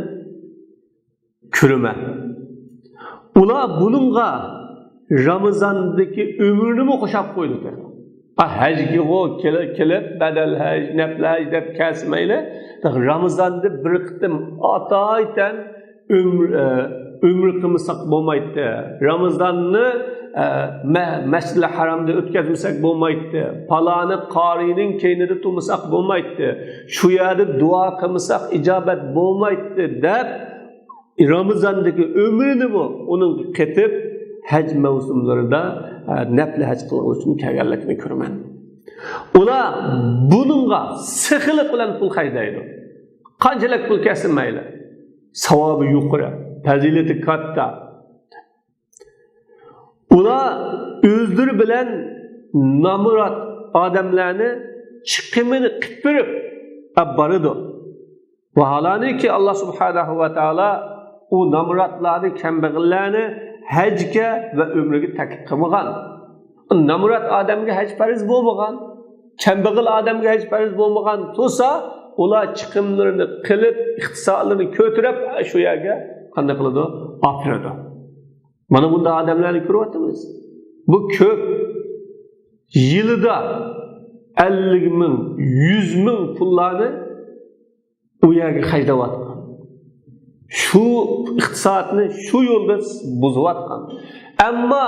كۆرىمەن. ئۇلار بۇنىڭغا رامىزاندىكى ئۆمرىنىمۇ قوشاپ قويدى. ئا، ھەجگىغۇ كېلىپ، كېلىپ، بەدەل ھەج، نەپلى ھەج دەپ كەلسە مەيلى، رامىزاندا بىر قېتىم ئاتايتەن ئۆمرە، ئە، ئۆمرە قىلمىساق بولمايتتى. رامىزاننى، ئە، مە-، مەسجىدىل ھەرامدا ئۆتكۈزمىسەك بولمايتتى. پالانى قارىينىڭ كەينىدە تۇرمىساق بولمايتتى. شۇ يەردە دۇئا قىلمىساق ئىجابەت بولمايتتى دەپ، رامىزاندىكى ئۆمرىنىمۇ ئۇنىڭغا قېتىپ، ھەج مەۋسۇملىرىدا، ئە، نەپلى ھەج قىلغان ئۈچۈن كەلگەنلىكىنى كۆرىمەن. ئۇلار بۇنىڭغا سېخىيلىق بىلەن پۇل خەجلەيدۇ. قانچىلىك پۇل كەتسە مەيلى. ساۋابى يۇقىرى، پەزىلىتى كاتتا. ئۇلار ئۆزلىرى بىلەن نامرات ئادەملەرنى چىقىمىنى قىلىپ بېرىپ ئەپ بارىدۇ. ۋاھالەنكى، ئاللا سۇبھانەھۇ ۋە تائالا ئۇ نامراتلارنى، كەمبەغەللەرنى ھەجگە ۋە ئۆمرىگە تەكلىپ قىلمىغان. نامرات ئادەمگە ھەج پەرز بولمىغان، كەمبەغەل ئادەمگە ھەج پەرز بولمىغان تۇرسا، ئۇلار چىقىملىرىنى قىلىپ، ئىقتىسادلىرىنى كۆتۈرۈپ، شۇ يەرگە قانداق قىلىدۇ؟ ئاپىرىدۇ. مانا بۇنداق ئادەملەرنى كۆرۈۋاتىمىز. بۇ كۆپ. يىلىدا ئەللىك مىڭ، يۈز مىڭ پۇللارنى ئۇ يەرگە خەجلەۋاتقان. شۇ ئىقتىسادنى شۇ يولدا بۇزۇۋاتقان. ئەمما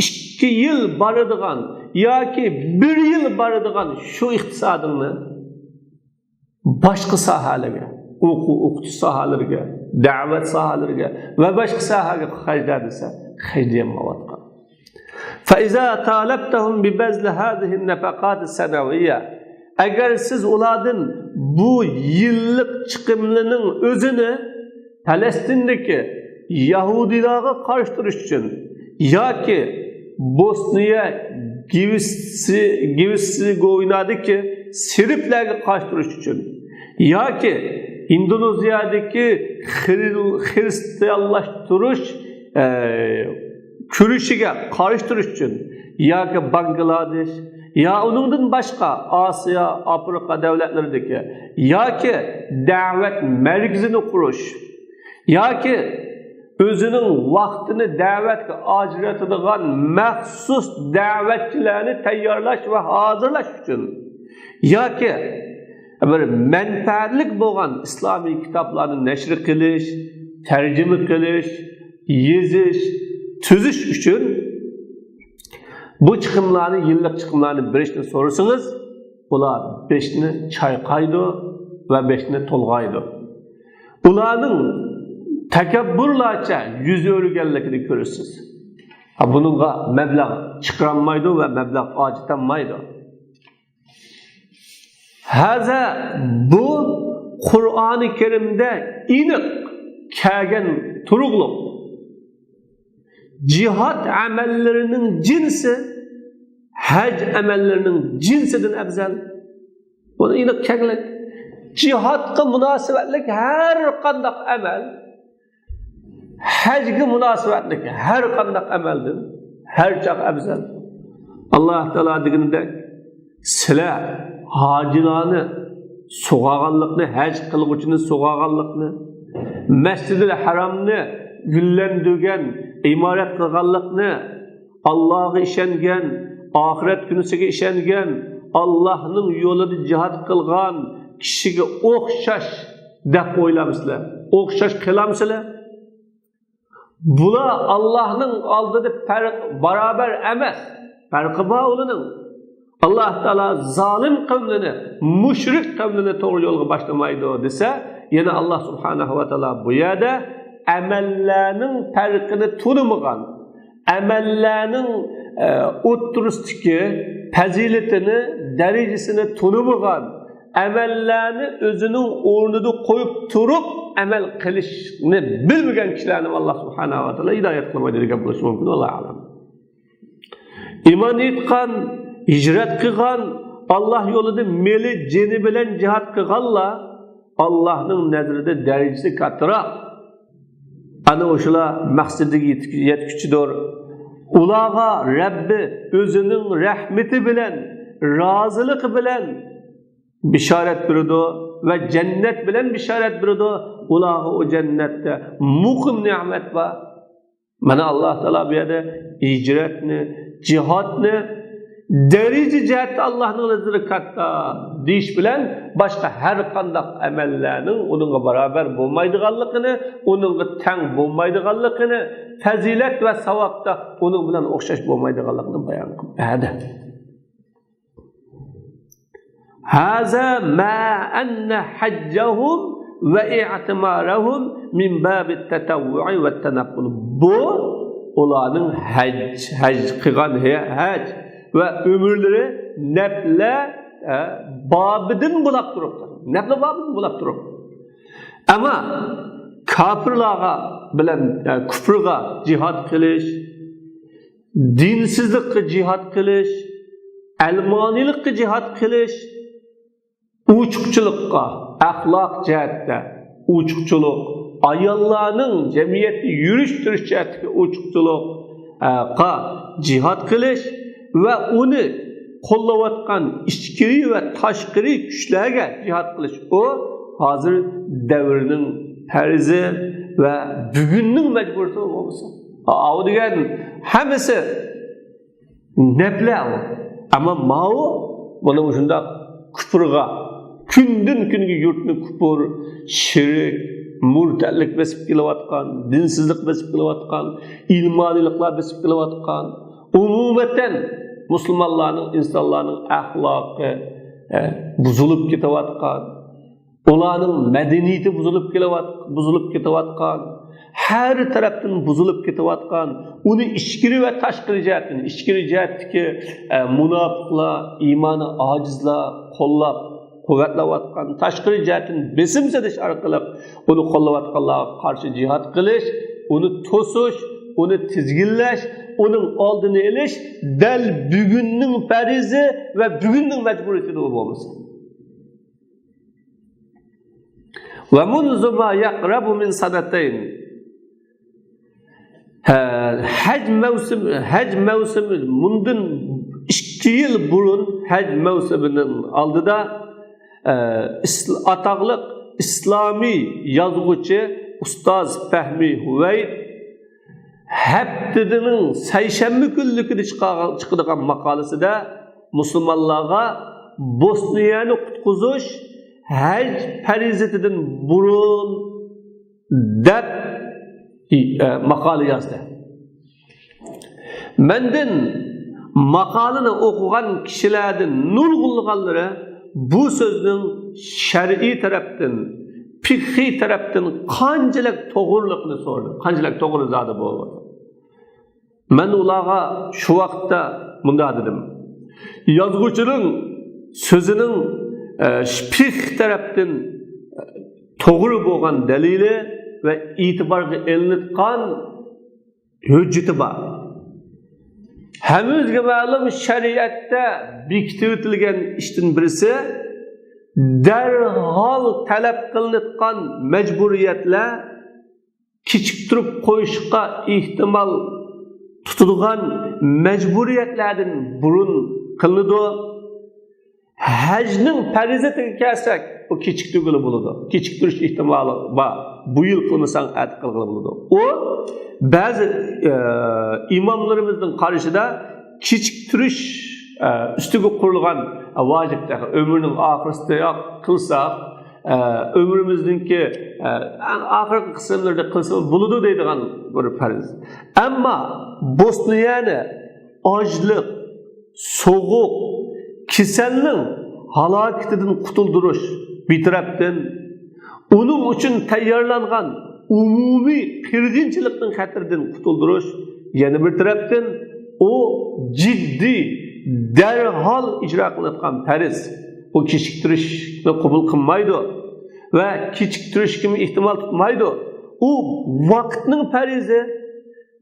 ئىككى يىل بارىدىغان ياكى بىر يىل بارىدىغان شۇ ئىقتىسادىڭنى باشقا ساھەلەرگە، ئوقۇ-، ئوقۇتۇش ساھەلىرىگە، دەۋەت ساھەلىرىگە ۋە باشقا ساھەگە خەجلە دېسە، خەجلىيەلمەيۋاتقان. فإذا طالبتهم ببذل هذه النفقات السنوية، ئەگەر سىز ئۇلاردىن بۇ يىللىق چىقىملىنىڭ ئۆزىنى پەلەستىندىكى يەھۇدىيلارغا قارشى تۇرۇش ئۈچۈن ياكى بوسنىيە گېرتسېگوۋىنادىكى سېربلەرگە قارشى تۇرۇش ئۈچۈن ياكى ئىندونېزىيەدىكى خىرىل-، خىرىستىيانلاشتۇرۇش، ئە، كۈرىشىگە قارشى تۇرۇش ئۈچۈن ياكى باڭگلادېش يا ئۇنىڭدىن باشقا ئاسىيا، ئافرىقا دۆلەتلىرىدىكى ياكى دەۋەت مەركىزىنى قۇرۇش ياكى ئۆزىنىڭ ۋاقتىنى دەۋەتكە ئاجرىتىدىغان مەخسۇس دەۋەتچىلەرنى تەييارلاش ۋە ھازىرلاش ئۈچۈن ياكى بىر مەنپەئەتلىك بولغان ئىسلامىي كىتابلارنى نەشر قىلىش، تەرجىمە قىلىش، يېزىش، تۈزۈش ئۈچۈن بۇ چىقىملارنى، يىللىق چىقىملارنى بېرىشنى سورىسىڭىز، ئۇلار بېشىنى چايقايدۇ ۋە بېشىنى تولغايدۇ. ئۇلارنىڭ تەكەببۇرلارچە يۈز ئۆرۈگەنلىكىنى كۆرىسىز. ھا، بۇنىڭغا مەبلەغ چىقىرالمايدۇ ۋە مەبلەغ ئاجىتالمايدۇ. ھازا بۇ قۇرئانى كەرىمدە ئېنىق كەلگەن تۇرۇقلۇق. جىھاد ئەمەللىرىنىڭ جىنسى ھەج ئەمەللىرىنىڭ جىنسىدىن ئەۋزەل. بۇنى ئېنىق كەلگەن. جىھادقا مۇناسىۋەتلىك ھەر قانداق ئەمەل ھەجگە مۇناسىۋەتلىك ھەر قانداق ئەمەلدىن ھەر چاغ ئەۋزەل. ئاللا تائالا دېگىنىدەك، سىلەر ھاجىلارنى سۇغارغانلىقنى، ھەج قىلغۇچىنى سۇغارغانلىقنى، مەسجىدىل ھەرامنى گۈللەندۈرگەن، ئىمارەت قىلغانلىقنى، ئاللاغا ئىشەنگەن، ئاخىرەت كۈنىسىگە ئىشەنگەن، ئاللاھنىڭ يولىدا جىھاد قىلغان كىشىگە ئوخشاش دەپ ئويلامسىلەر؟ ئوخشاش قىلامسىلەر؟ بۇلار ئاللاھنىڭ ئالدىدا پەرق، باراۋەر ئەمەس. پەرقى بار ئۇلارنىڭ. ئاللا تائالا زالىم قەۋملىرىنى، مۇشرىك قەۋملىرىنى توغرا يولغا باشلىمايدۇ دېسە، يەنە ئاللا سۇبھانەھۇ ۋە تائالا بۇ يەردە ئەمەللەرنىڭ پەرقىنى تونۇمىغان، ئەمەللەرنىڭ، ئە، ئوتتۇرىسىدىكى پەزىلىتىنى، دەرىجىسىنى تونۇمىغان، ئەمەللەرنى ئۆزىنىڭ ئورنىدا قويۇپ تۇرۇپ ئەمەل قىلىشنى بىلمىگەن كىشىلەرنى ئاللا سۇبھانەھۇ ۋە تائالا ھىدايەت قىلمايدۇ دېگەن بولۇشى مۇمكىن. ۋاللاھۇ ئەلەم. ئىمان ئېيتقان، ھىجرەت قىلغان، ئاللا يولىدا مېلى، جېنى بىلەن جىھاد قىلغانلار، ئاللاھنىڭ نەزىرىدە دەرىجىسى كاتتىراق. ئەنە ئۇشۇلار مەقسىتىگە يەتكۈچىدۇر. ئۇلارغا رەببى ئۆزىنىڭ رەھمىتى بىلەن، رازىلىقى بىلەن بىشارەت بېرىدۇ ۋە جەننەت بىلەن بىشارەت بېرىدۇ. ئۇلارغا ئۇ جەننەتتە مۇقىم نېمەت بار. مانا، ئاللاھ تائالا بۇ يەردە ھىجرەتنى، جىھادنى دەرىجە جەھەتتە ئاللاھنىڭ نەزىرىدە كاتتا دېيىش بىلەن، باشقا ھەر قانداق ئەمەللەرنىڭ ئۇنىڭغا باراۋەر بولمايدىغانلىقىنى، ئۇنىڭغا تەڭ بولمايدىغانلىقىنى، پەزىلەت ۋە ساۋابتا ئۇنىڭ بىلەن ئوخشاش بولمايدىغانلىقىنى بايان قىلىپ بەردى. هذا ما أن حجهم واعتمارهم من باب التطوع والتنفل. بۇ ئۇلارنىڭ ھەج، ھەج قىلغان ھە-، ھەج ۋە ئۆمرىلىرى نەپلە، ئە، بابىدىن بولاپ تۇرۇپتۇ. نەپلە بابىدىن بولاپ تۇرۇپ. ئەمما كاپىرلارغا بىلەن، ئە، كۇفرغا جىھاد قىلىش، دىنسىزلىققا جىھاد قىلىش، ئەلمانىيلىققا جىھاد قىلىش، ئوچۇقچىلىققا، ئەخلاق جەھەتتە ئوچۇقچىلىق، ئاياللارنىڭ جەمئىيەتنى يۈرۈشتۈرۈش جەھەتتىكى ئوچۇقچىلىققا جىھاد قىلىش ۋە ئۇنى قوللاۋاتقان ئىچكىرى ۋە تاشقىرى كۈچلەرگە جىھاد قىلىش، ئۇ ھازىر دەۋرنىڭ پەرزى ۋە بۈگۈننىڭ مەجبۇرىيىتى بولمىسۇن. ئاۋۇ دېگەن ھەممىسى نەپلە ئۇ. ئەمما ماۋۇ، مانا مۇشۇنداق كۇپۇرغا، كۈندىن كۈنگە يۇرتنى كۇپۇر، شىرك، مۇرتەتلىك بېسىپ كېلىۋاتقان، دىنسىزلىق بېسىپ كېلىۋاتقان، ئىلمانىيلىقلار بېسىپ كېلىۋاتقان، ئومۇمەن مۇسۇلمانلارنىڭ، ئىنسانلارنىڭ ئەخلاقى، ئە، بۇزۇلۇپ كېتىۋاتقان، ئۇلارنىڭ مەدەنىيىتى بۇزۇلۇپ كېلىۋات-، بۇزۇلۇپ كېتىۋاتقان، ھەر تەرەپتىن بۇزۇلۇپ كېتىۋاتقان، ئۇنى ئىچكىرى ۋە تاشقىرى جەھەتتىن، ئىچكىرى جەھەتتىكى، ئە، مۇناپىقلار، ئىمانى ئاجىزلار قوللاپ، قۇۋۋەتلەۋاتقان، تاشقىرى جەھەتتىن بېسىم سېلىش ئارقىلىق ئۇنى قوللاۋاتقانلارغا قارشى جىھاد قىلىش، ئۇنى توسۇش، ئۇنى تىزگىنلەش، ئۇنىڭ ئالدىنى ئېلىش دەل بۈگۈننىڭ پەرىزى ۋە بۈگۈننىڭ مەجبۇرىيىتىدۇر بولمىسا. ومنذ ما يقرب من سنتين. ھە، ھەج مەۋسۇمى، ھەج مەۋسۇمى مۇندىن ئىككى يىل بۇرۇن، ھەج مەۋسۇمىنىڭ ئالدىدا، ئە، ئىس-، ئاتاقلىق ئىسلامىي يازغۇچى ئۇستاز پەھمى ھۇۋەيت ھەپتىدىنىڭ سەيشەنبە كۈنلۈكىدە چىقارغان، چىقىدىغان ماقالىسىدە مۇسۇلمانلارغا بوسنىيەنى قۇتقۇزۇش ھەج پەرىزىتىدىن بۇرۇن دەپ، ئە، ماقالە يازدى. مەندىن ماقالىنى ئوقۇغان كىشىلەردىن نۇرغۇنلىغانلىرى بۇ سۆزنىڭ شەرئىي تەرەپتىن، پىقھىي تەرەپتىن قانچىلىك توغرىلىقىنى سورىدى. قانچىلىك توغرا زادى بولغان. مەن ئۇلارغا شۇ ۋاقىتتا مۇنداق دېدىم: يازغۇچىنىڭ سۆزىنىڭ، ئە، پىقھىي تەرەپتىن، ئە، توغرا بولغان دەلىلى ۋە ئېتىبارغا ئېلىنىدىغان ھۆججىتى بار. ھەممىمىزگە مەلۇم، شەرىئەتتە بېكىتىۋېتىلگەن ئىشتىن بىرسى، دەرھال تەلەپ قىلىنىدىغان مەجبۇرىيەتلەر، كېچىكتۈرۈپ قويۇشقا ئېھتىمال تۇتىدىغان مەجبۇرىيەتلەردىن بۇرۇن قىلىنىدۇ. ھەجنىڭ پەرىزىتىگە كەلسەك، ئۇ كېچىكتۈرگىلى بولىدۇ. كېچىكتۈرۈش ئېھتىمالى بار. بۇ يىل قىلمىساڭ، ئەتە قىلغىلى بولىدۇ. ئۇ بەزى، ئە، ئىماملىرىمىزنىڭ قارىشىدا كېچىكتۈرۈش، ئە، ئۈستىگە قۇرۇلغان، ئە، ۋاجىپ، ئۆمرىنىڭ ئاخىرىسىدىياق قىلساق، ئە، ئۆمرىمىزنىڭكى، ئە، ئەڭ ئاخىرقى قىسىملىرىدا قىلسا بولىدۇ دەيدىغان بىر پەرز. ئەمما بوسنىيەنى ئاچلىق، سوغۇق، كېسەلنىڭ ھالاكىتىدىن قۇتۇلدۇرۇش بىر تەرەپتىن، ئۇنىڭ ئۈچۈن تەييارلانغان ئومۇمىي قىرغىنچىلىقنىڭ خەتىرىدىن قۇتۇلدۇرۇش يەنە بىر تەرەپتىن، ئۇ جىددىي، دەرھال ئىجرا قىلىنىدىغان پەرز. ئۇ كېچىكتۈرۈشنى قوبۇل قىلمايدۇ ۋە كېچىكتۈرۈشكىمۇ ئېھتىمال تۇتمايدۇ. ئۇ ۋاقىتنىڭ پەرزى،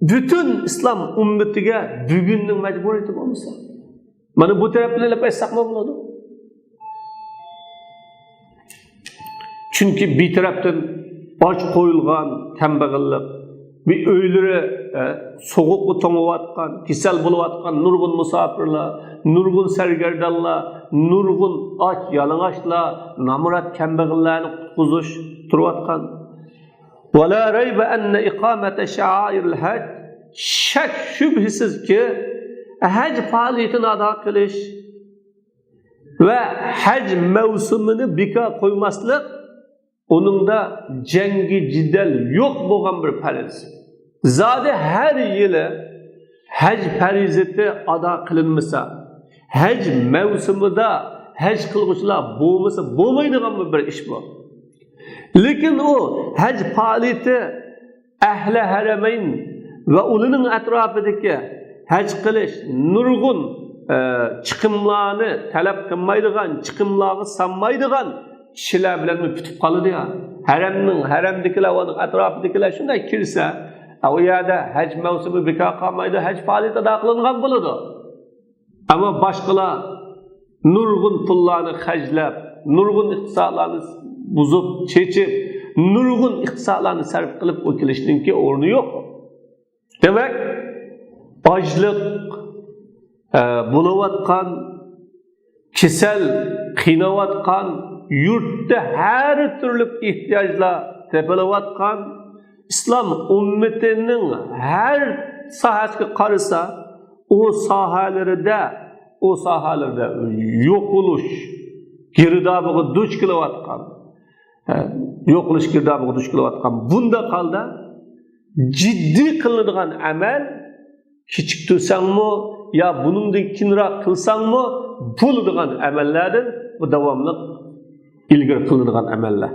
پۈتۈن ئىسلام ئۈممىتىگە بۈگۈننىڭ مەجبۇرىيىتى بولمىسا. مانا بۇ تەرەپتىن ئېلىپ ئېيتساقمۇ بولىدۇ. چۈنكى بىر تەرەپتىن ئاچ قويۇلغان كەمبەغەللىك، بىر ئۆيلىرى، ئە، سوغۇققا توڭۇۋاتقان، كېسەل بولۇۋاتقان نۇرغۇن مۇساپىرلار، نۇرغۇن سەرگەردانلار، نۇرغۇن ئاچ يالىڭاچلار، نامرات كەمبەغەللەرنى قۇتقۇزۇش تۇرۇۋاتقان. ولا ريب أن إقامة شعائر الحج، شەك شۈبھىسىزكى، ھەج پائالىيىتىنى ئادا قىلىش ۋە ھەج مەۋسۇمىنى بىكار قويماسلىق ئۇنىڭدا جەڭگى جېدەل يوق بولغان بىر پەرز. زادى ھەر يىلى ھەج پەرىزىتى ئادا قىلىنمىسا، ھەج مەۋسۇمىدا ھەج قىلغۇچىلار بولمىسا بولمايدىغان بىر ئىش بۇ. لېكىن ئۇ ھەج پائالىيىتى ئەھلى ھەرەمەين ۋە ئۇلىنىڭ ئەتراپىدىكى ھەج قىلىش نۇرغۇن، ئە، چىقىملارنى تەلەپ قىلمايدىغان، چىقىملارغا سانمايدىغان كىشىلەر بىلەنمۇ پۈتۈپ قالىدۇ يا. ھەرەمنىڭ، ھەرەمدىكىلەر، ئۇنىڭ ئەتراپىدىكىلەر شۇنداق كىرسە، ئە، ئۇ يەردە ھەج مەۋسۇمى بىكار قالمايدۇ، ھەج پائالىيىتى ئادا قىلىنغان بولىدۇ. ئەمما باشقىلار نۇرغۇن پۇللارنى خەجلەپ، نۇرغۇن ئىقتىسادلارنى بۇزۇپ، چېچىپ، نۇرغۇن ئىقتىسادلارنى سەرپ قىلىپ ئۇ كېلىشنىڭكى ئورنى يوق. دېمەك، ئاجلىق، ئە، بولۇۋاتقان، كېسەل قىيناۋاتقان، يۇرتتا ھەر تۈرلۈك ئېھتىياجلار تېپىلىۋاتقان، ئىسلام ئۈممىتىنىڭ ھەر ساھەسىگە قارىسا، ئۇ ساھەلىرىدە، ئۇ ساھەلىرىدە يوقىلىش گىردابىغا دۇچ كېلىۋاتقان، ھە، يوقىلىش گىردابىغا دۇچ كېلىۋاتقان بۇنداق ھالدا جىددىي قىلىنىدىغان ئەمەل، كېچىكتۈرسەڭمۇ يا بۇنىڭدىن كېيىنراق قىلساڭمۇ بولىدىغان ئەمەللەردىن بۇ داۋاملىق ئىلگىرى قىلىنىدىغان ئەمەللەر.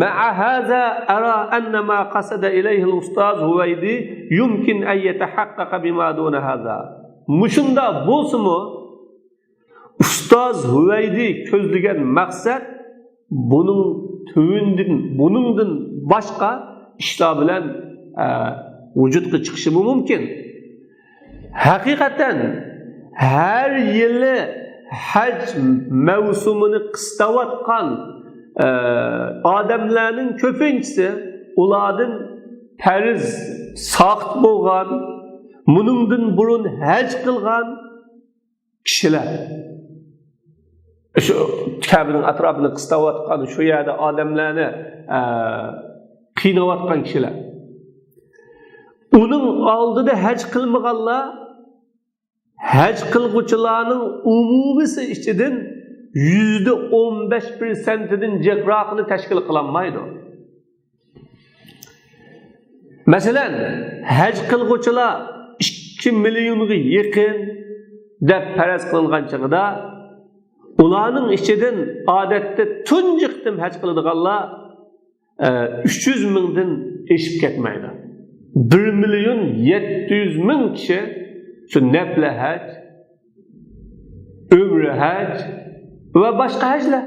مع هذا أرى أن ما قصد إليه الأستاذ هويدي يمكن أن يتحقق بما دون هذا. مۇشۇنداق بولسىمۇ، ئۇستاز ھۇۋەيدى كۆزلىگەن مەقسەت بۇنىڭ تۆۋىنىدىن، بۇنىڭدىن باشقا ئىشلار بىلەن، ئە، ۋۇجۇدقا چىقىشىمۇ مۇمكىن. ھەقىقەتەن، ھەر يىلى ھەج مەۋسۇمىنى قىستاۋاتقان، ئە، ئادەملەرنىڭ كۆپىنچىسى ئۇلاردىن پەرز ساقىت بولغان، مۇنىڭدىن بۇرۇن ھەج قىلغان كىشىلەر. شۇ كەبىنىڭ ئەتراپىنى قىستاۋاتقان، شۇ يەردە ئادەملەرنى، ئە، قىيناۋاتقان كىشىلەر. ئۇنىڭ ئالدىدا ھەج قىلمىغانلار ھەج قىلغۇچىلارنىڭ ئومۇمىيسى ئىچىدىن يۈزدە ئون بەش پىرسەنتىدىن جىقراقىنى تەشكىل قىلالمايدۇ. مەسىلەن، ھەج قىلغۇچىلار ئىككى مىليونغا يېقىن دەپ پەرەز قىلىنغان چېغىدا، ئۇلارنىڭ ئىچىدىن ئادەتتە تۇنجى قېتىم ھەج قىلىدىغانلار، ئە، ئۈچ يۈز مىڭدىن ئېشىپ كەتمەيدۇ. بىر مىليون يەتتە يۈز مىڭ كىشى شۇ نەپلى ھەج، ئۆمرە ھەج ۋە باشقا ھەجلەر.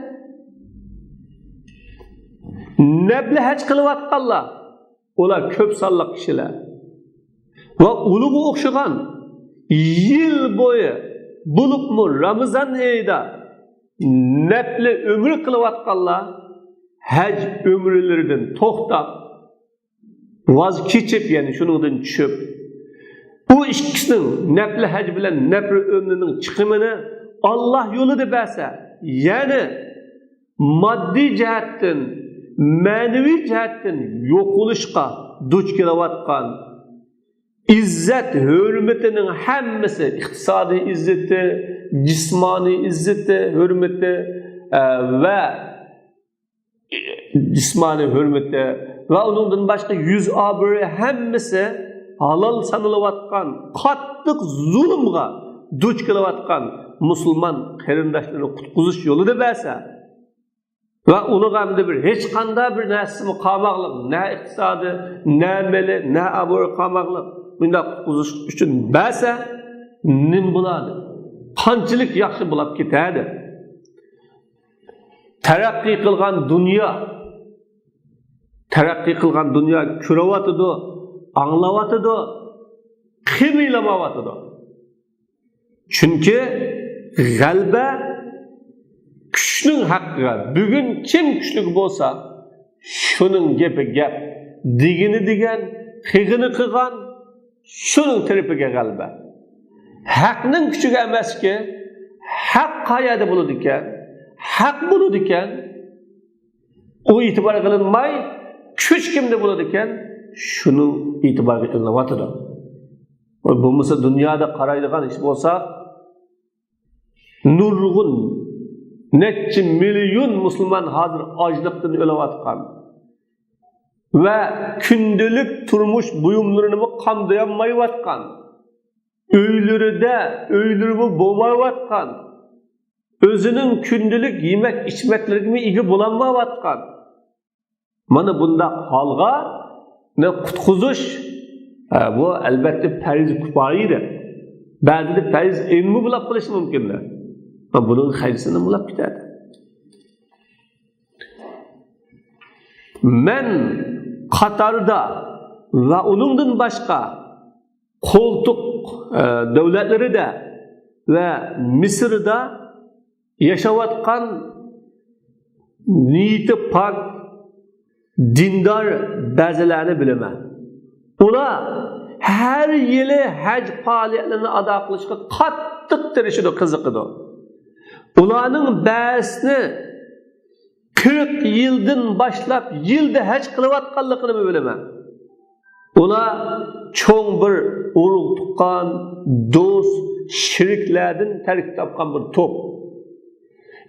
نەپلى ھەج قىلىۋاتقانلار، ئۇلار كۆپ سانلىق كىشىلەر. ۋە ئۇلىغا ئوخشىغان يىل بويى، بولۇپمۇ رامىزان ئېيىدا نەپلى ئۆمرە قىلىۋاتقانلار ھەج ئۆمرىلىرىدىن توختاپ، ۋاز كېچىپ، يەنى شۇنىڭدىن چۈشۈپ، ئۇ ئىككىسىنىڭ، نەپلى ھەج بىلەن نەپلى ئۆمرىنىڭ چىقىمىنى ئاللا يولىدا بەرسە، يەنى ماددىي جەھەتتىن، مەنىۋى جەھەتتىن يوقىلىشقا دۇچ كېلىۋاتقان ئىززەت ھۆرمىتىنىڭ ھەممىسى، ئىقتىسادىي ئىززىتى، جىسمانىي ئىززىتى، ھۆرمىتى، ئە، ۋە جىسمانىي ھۆرمىتى ۋە ئۇنىڭدىن باشقا يۈز ئابرۇيى ھەممىسى ھالال سانىلىۋاتقان، قاتتىق زۇلۇمغا دۇچ كېلىۋاتقان مۇسۇلمان قېرىنداشلىرىنى قۇتقۇزۇش يولىدا بەرسە، ۋە ئۇنىڭغا ئەمدى بىر ھېچقانداق بىر نەرسىمۇ قالماقلىق، نە ئىقتىسادى، نە مېلى، نە ئابرۇيى قالماقلىق، بۇنداق قۇتقۇزۇش ئۈچۈن بەرسە، نېمە بولادۇ؟ قانچىلىك ياخشى بولاپ كېتەدۇ؟ تەرەققىي قىلغان دۇنيا، تەرەققىي قىلغان دۇنيا كۆرۈۋاتىدۇ، ئاڭلاۋاتىدۇ، قىمىيلىماۋاتىدۇ. چۈنكى غەلىبە كۈچنىڭ ھەققىگە، بۈگۈن كىم كۈچلۈك بولسا، شۇنىڭ گېپى گەپ، دېگىنى دېگەن، قىلغىنى قىلغان، شۇنىڭ تەرىپىگە غەلىبە. ھەقنىڭ كۈچىگە ئەمەسكى، ھەق قەيەردە بولىدىكەن، ھەق بولىدىكەن، ئۇ ئېتىبار قىلىنماي، كۈچ كىمدە بولىدىكەن، شۇنىڭ ئېتىبارغا ئېلىنىۋاتىدۇ. بولمىسا دۇنيادا قارايدىغان ئىش بولسا، نۇرغۇن نەچچە مىليون مۇسۇلمان ھازىر ئاچلىقتىن ئۆلۈۋاتقان ۋە كۈندىلىك تۇرمۇش بۇيۇملىرىنىمۇ قامدىيالمايۋاتقان، ئۆيلىرىدە ئۆيلىرىمۇ بولمايۋاتقان، ئۆزىنىڭ كۈندىلىك يېمەك ئىچمەكلىرىگىمۇ ئىگە بولالمايۋاتقان، مانا بۇنداق ھالغا نە قۇتقۇزۇش، ھە، بۇ ئەلۋەتتە پەرز كۇپايىدە. بەزىدە پەرز ئەينىمۇ بولاپ قېلىشى مۇمكىن. ھە، بۇنىڭ خەجلىسىنى بولاپ كېتەدۇ. مەن قاتاردا ۋە ئۇنىڭدىن باشقا قولتۇق، ئە، دۆلەتلىرىدە ۋە مىسىردا ياشاۋاتقان نىيىتى پاك، دىندار بەزىلەرنى بىلىمەن. ئۇلار ھەر يىلى ھەج پائالىيەتلىرىنى ئادا قىلىشقا قاتتىق تىرىشىدۇ، قىزىقىدۇ. ئۇلارنىڭ بەزىسىنى قىرىق يىلدىن باشلاپ يىلدا ھەج قىلىۋاتقانلىقىنىمۇ بىلىمەن. ئۇلار چوڭ بىر ئۇرۇق-تۇغقان، دوست، شېرىكلەردىن تەركىب تاپقان بىر توپ.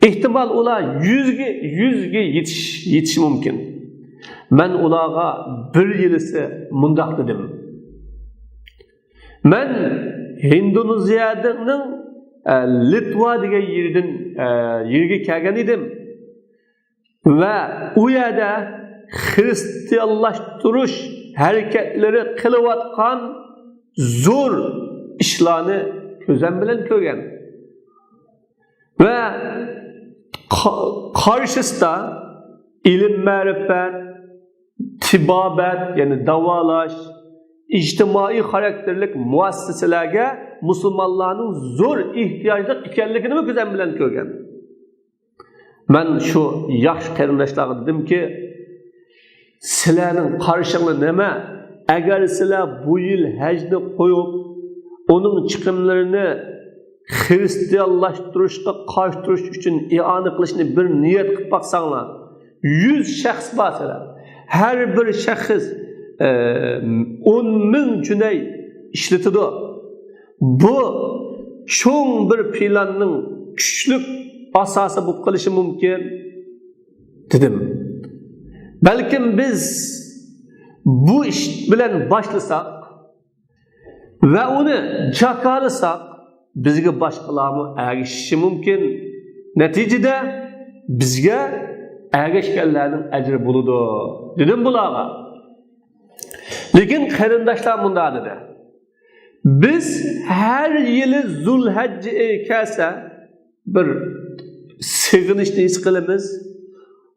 ئېھتىمال، ئۇلار يۈزگە، يۈزگە يېتىش-، يېتىشى مۇمكىن. مەن ئۇلارغا بىر يىلىسى مۇنداق دېدىم. مەن ھىندونېزىيەنىڭ، ئە، لىتۋا دېگەن يېرىدىن، ئە، يېرىگە كەلگەن ئىدىم. ۋە ئۇ يەردە خىرىستىيانلاشتۇرۇش ھەرىكەتلىرى قىلىۋاتقان زور ئىشلارنى كۆزۈم بىلەن كۆرگەن. ۋە قا-، قارشىسىدا ئىلىم-مەرىپەت، تېبابەت، يەنى داۋالاش، ئىجتىمائىي خاراكتېرلىك مۇئەسسەسىلەرگە مۇسۇلمانلارنىڭ زور ئېھتىياجلىق ئىكەنلىكىنىمۇ كۆزۈم بىلەن كۆرگەن. مەن شۇ ياخشى قېرىنداشلارغا دېدىمكى، سىلەرنىڭ قارىشىڭلار نېمە؟ ئەگەر سىلەر بۇ يىل ھەجنى قويۇپ، ئۇنىڭ چىقىملىرىنى خىرىستىيانلاشتۇرۇشقا قارشى تۇرۇش ئۈچۈن ئىئانە قىلىشنى بىر نىيەت قىلىپ باقساڭلار، يۈز شەخس بار سىلەر. ھەر بىر شەخس، ئە، ئون مىڭ جۈنەي ئىشلىتىدۇ. بۇ چوڭ بىر پىلاننىڭ كۈچلۈك ئاساسى بولۇپ قېلىشى مۇمكىن، دېدىم. بەلكىم بىز بۇ ئىش بىلەن باشلىساق ۋە ئۇنى جاكارلىساق، بىزگە باشقىلارمۇ ئەگىشىشى مۇمكىن. نەتىجىدە بىزگە ئەگەشكەنلەرنىڭ ئەجرى بولىدۇ، دېدىم بۇلارغا. لېكىن قېرىنداشلار مۇنداق دېدى. بىز ھەر يىلى زۇلھەججە ئېيى كەلسە، بىر سېغىنىشنى ھېس قىلىمىز.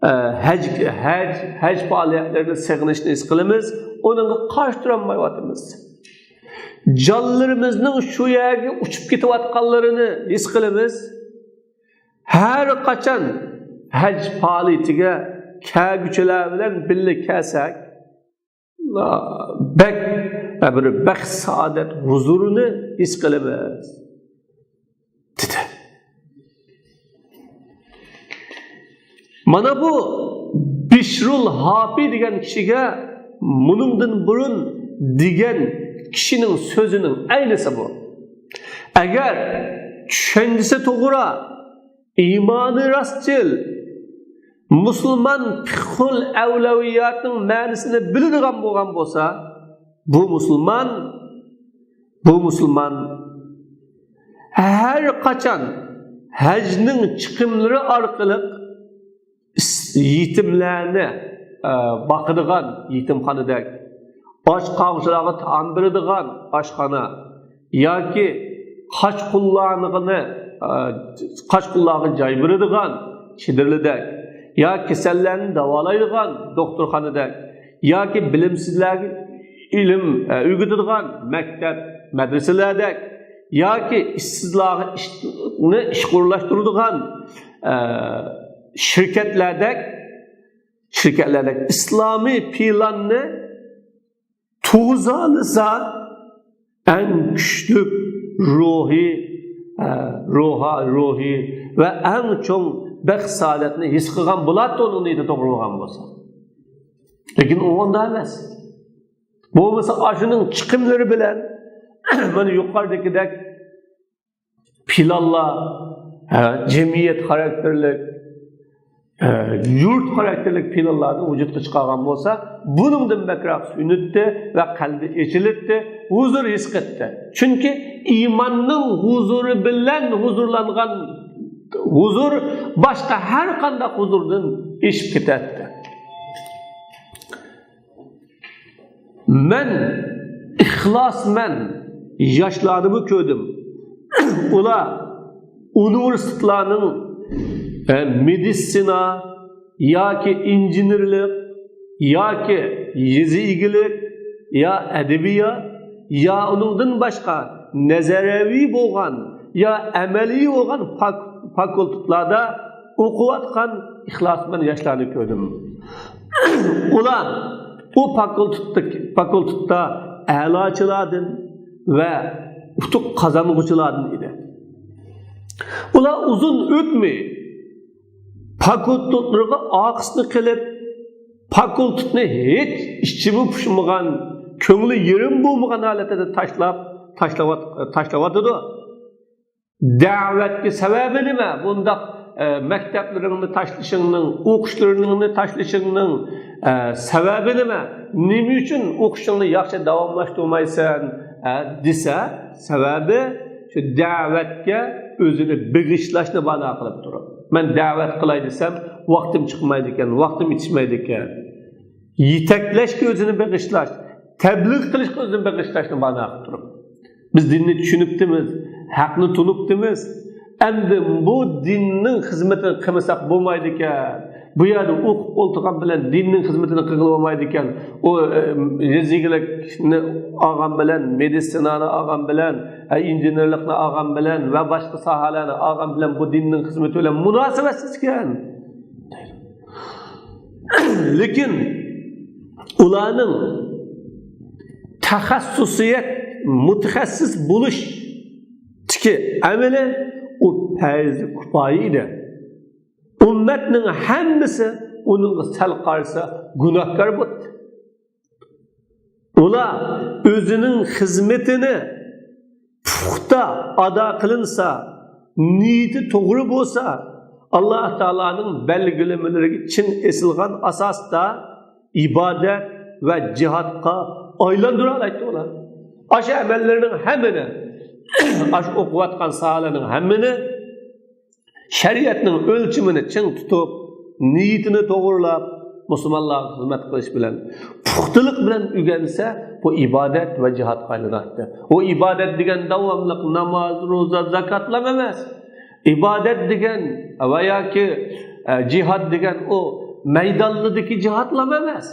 ئە، ھەج، ھەج، ھەج پائالىيەتلىرىنى سېغىنىشنى ھېس قىلىمىز. ئۇنىڭغا قارشى تۇرالمايۋاتىمىز. جانلىرىمىزنىڭ شۇ يەرگە ئۇچۇپ كېتىۋاتقانلىرىنى ھېس قىلىمىز. ھەر قاچان ھەج پائالىيىتىگە كەلگۈچىلەر بىلەن بىللە كەلسەك، بەك، بىر بەخت-سائادەت ھۇزۇرىنى ھېس قىلىمىز، دېدى. مانا بۇ بىشرۇل ھافى دېگەن كىشىگە مۇنىڭدىن بۇرۇن دېگەن كىشىنىڭ سۆزىنىڭ ئەينىسى بۇ. ئەگەر چۈشەنچىسى توغرا، ئىمانى راستچىل، مۇسۇلمان پىقھۇل ئەۋلەۋىياتنىڭ مەنىسىنى بىلىدىغان بولغان بولسا، بۇ مۇسۇلمان، بۇ مۇسۇلمان ھەر قاچان ھەجنىڭ چىقىملىرى ئارقىلىق يېتىملەرنى، ئە، باقىدىغان يېتىمخانىدەك، ئاچ قارغۇچىلارغا تائام بېرىدىغان ئاشخانا ياكى قاچقۇنلارنى، ئە، قاچقۇنلارغا جاي بېرىدىغان چېدىرلىدەك يا كېسەللەرنى داۋالايدىغان دوختۇرخانىدەك ياكى بىلىمسىزلەرگە ئىلىم، ئە، ئۆگىتىدىغان مەكتەپ، مەدرىسىلەردەك ياكى ئىشسىزلارغا ئىشنى ئىشقا ئورۇنلاشتۇرىدىغان ئە، شىركەتلەردەك، شىركەتلەردەك ئىسلامىي پىلاننى تۇغۇزالىسا، ئەڭ كۈچلۈك روھىي، ئە، روھا-، روھىي ۋە ئەڭ چوڭ بەخت-سائادەتنى ھېس قىلغان بولاتتى، ئۇنىڭ نىيىتى توغرا بولغان بولسا. لېكىن ئۇ ئۇنداق ئەمەس. بولمىسا ئاشۇنىڭ چىقىملىرى بىلەن مانا يۇقىرىدىكىدەك پىلانلار، ھە، جەمئىيەت خاراكتېرلىك، ھە، يۇرت خاراكتېرلىك پىلانلارنى ۋۇجۇدقا چىقارغان بولسا، بۇنىڭدىن بەكرەك سۆيۈنەتتى ۋە قەلبى ئېچىلاتتى، ھۇزۇر ھېس قىلاتتى. چۈنكى ئىماننىڭ ھۇزۇرى بىلەن ھۇزۇرلانغان ھۇزۇر باشقا ھەر قانداق ھۇزۇردىن ئېشىپ كېتەتتى. مەن ئىخلاسمەن ياشلارنىمۇ كۆردۈم. ئۇلار ئۇنىۋېرسىتېتلارنىڭ، ئە، مېدىتسىنا ياكى ئىنژېنېرلىق ياكى يېزا ئىگىلىك يا ئەدەبىيات يا ئۇنىڭدىن باشقا نەزەرىيەۋى بولغان يا ئەمەلىي بولغان فاك-، فاكۇلتېتلاردا ئوقۇۋاتقان ئىخلاسمەن ياشلارنى كۆردۈم. ئۇلار ئۇ فاكۇلتېتتا، فاكۇلتېتتا ئەلاچىلاردىن ۋە ئۇتۇق قازانغۇچىلاردىن ئىدى. ئۇلار ئۇزۇن ئۆتمەي فاكۇلتېتلىرىغا ئارقىسىنى قىلىپ، فاكۇلتېتنى ھېچ ئىچىمۇ پۇشمىغان، كۆڭلى يېرىم بولمىغان ھالەتتە تاشلاپ، تاشلاۋات-، تاشلاۋاتىدۇ. دەۋەتكە سەۋەبى نېمە؟ بۇنداق، ئە، مەكتەپلىرىڭنى تاشلىشىڭنىڭ، ئوقۇشلىرىڭنى تاشلىشىڭنىڭ، ئە، سەۋەبى نېمە؟ نېمە ئۈچۈن ئوقۇشۇڭنى ياخشى داۋاملاشتۇرمايسەن؟ ئە، دېسە، سەۋەبى شۇ دەۋەتكە ئۆزىنى بېغىشلاشنى بانا قىلىپ تۇرۇپ. مەن دەۋەت قىلاي دېسەم، ۋاقتىم چىقمايدىكەن، ۋاقتىم يېتىشمەيدىكەن. يېتەكلەشكە ئۆزىنى بېغىشلاش، تەبلىغ قىلىشقا ئۆزىنى بېغىشلاشنى بانا قىلىپ تۇرۇپ. بىز دىننى چۈشىنىپتىمىز، ھەقنى تونۇپتىمىز. ئەمدى بۇ دىننىڭ خىزمىتىنى قىلمىساق بولمايدىكەن. بۇ يەردە ئوقۇپ ئولتۇرغان بىلەن دىننىڭ خىزمىتىنى قىلغىلى بولمايدىكەن. ئۇ، ئە، يېزا ئىگىلىكنى ئالغان بىلەن، مېدىتسىنانى ئالغان بىلەن، ئە، ئىنژېنېرلىقنى ئالغان بىلەن ۋە باشقا ساھەلەرنى ئالغان بىلەن بۇ دىننىڭ خىزمىتى بىلەن مۇناسىۋەتسىزكەن. لېكىن ئۇلارنىڭ تەخەسسۇسىيەت، مۇتەخەسسىس بولۇشتىكى ئەمىلى ئۇ پەرزى كۇپايە ئىدى. ئۈممەتنىڭ ھەممىسى ئۇنىڭغا سەل قارىسا گۇناھكار بولدى. ئۇلار ئۆزىنىڭ خىزمىتىنى پۇختا ئادا قىلىنسا، نىيىتى توغرا بولسا، ئاللا تائالانىڭ بەلگىلىمىلىرىگە چىڭ ئېسىلغان ئاساستا ئىبادەت ۋە جىھادقا ئايلاندۇرالايتتى ئۇلار. ئاشۇ ئەمەللىرىنىڭ ھەممىنى، ئاشۇ ئوقۇۋاتقان ساھەلەرنىڭ ھەممىنى شەرىئەتنىڭ ئۆلچىمىنى چىڭ تۇتۇپ، نىيىتىنى توغرىلاپ، مۇسۇلمانلارغا خىزمەت قىلىش بىلەن، پۇختىلىق بىلەن ئۆگەنسە، بۇ ئىبادەت ۋە جىھادقا ئايلىناتتى. ئۇ ئىبادەت دېگەن داۋاملىق ناماز، روزا، زاكاتلام ئەمەس. ئىبادەت دېگەن ۋە ياكى، ئە، جىھاد دېگەن ئۇ مەيدانلىدىكى جىھادلام ئەمەس.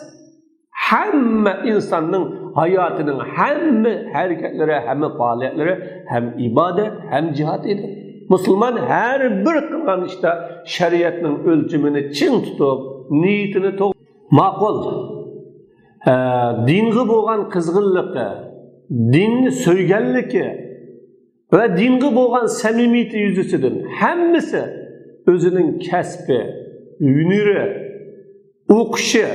ھەممە ئىنساننىڭ ھاياتىنىڭ ھەممە ھەرىكەتلىرى، ھەممە پائالىيەتلىرى ھەم ئىبادەت، ھەم جىھاد ئىدى. مۇسۇلمان ھەر بىر قىلغان ئىشتا شەرىئەتنىڭ ئۆلچىمىنى چىڭ تۇتۇپ، نىيىتىنى توغرا. ماقۇل. ئە، دىنغا بولغان قىزغىنلىقى، دىننى سۆيگەنلىكى، ۋە دىنغا بولغان سەمىمىيىتى يۈزىسىدىن ھەممىسى ئۆزىنىڭ كەسپى، ھۈنىرى، ئوقۇشى،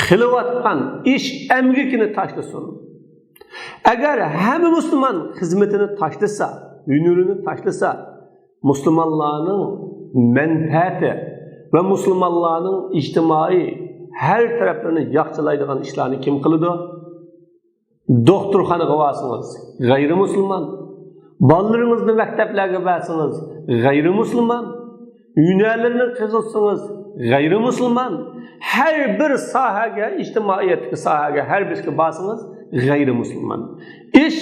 قىلىۋاتقان ئىش ئەمگىكىنى تاشلىسۇن. ئەگەر ھەممە مۇسۇلمان خىزمىتىنى تاشلىسا، ھۈنىرىنى تاشلىسا، مۇسۇلمانلارنىڭ مەنپەئەتى ۋە مۇسۇلمانلارنىڭ ئىجتىمائىي ھەر تەرەپلىرىنى ياخشىلايدىغان ئىشلارنى كىم قىلىدۇ؟ دوختۇرخانىغا بارسىڭىز، غەيرىي مۇسۇلمان. بالىلىرىڭىزنى مەكتەپلەرگە بەرسىڭىز، غەيرىي مۇسۇلمان. ھۈنەرلىرىنى قېزىسىڭىز، غەيرىي مۇسۇلمان. ھەر بىر ساھەگە، ئىجتىمائىيەتتىكى ساھەگە، ھەر بىر ئىشكە بارسىڭىز، غەيرىي مۇسۇلمان. ئىش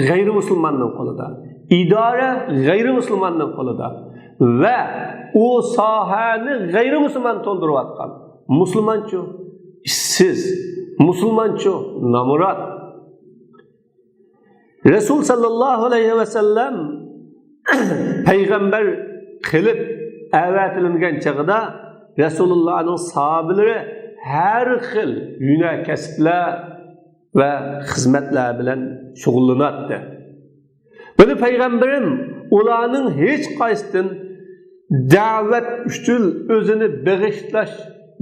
غەيرىي مۇسۇلماننىڭ قولىدا. ئىدارە غەيرىي مۇسۇلماننىڭ قولىدا. ۋە ئۇ ساھەنى غەيرىي مۇسۇلمان تولدۇرۇۋاتقان. مۇسۇلمانچۇ؟ ئىشسىز. مۇسۇلمانچۇ؟ نامرات. رەسۇل ساللاللاھۇ ئەلەيھى ۋەسەللەم پەيغەمبەر قىلىپ ئەۋەتىلىنگەن چېغىدا رەسۇلۇللانىڭ ساھابىلىرى ھەر خىل ھۈنەر كەسىپلەر ۋە خىزمەتلەر بىلەن شۇغۇللىناتتى. بۇنى پەيغەمبىرىم ئۇلارنىڭ ھېچقايسىدىن دەۋەت ئۈچۈن ئۆزىنى بېغىشلاش،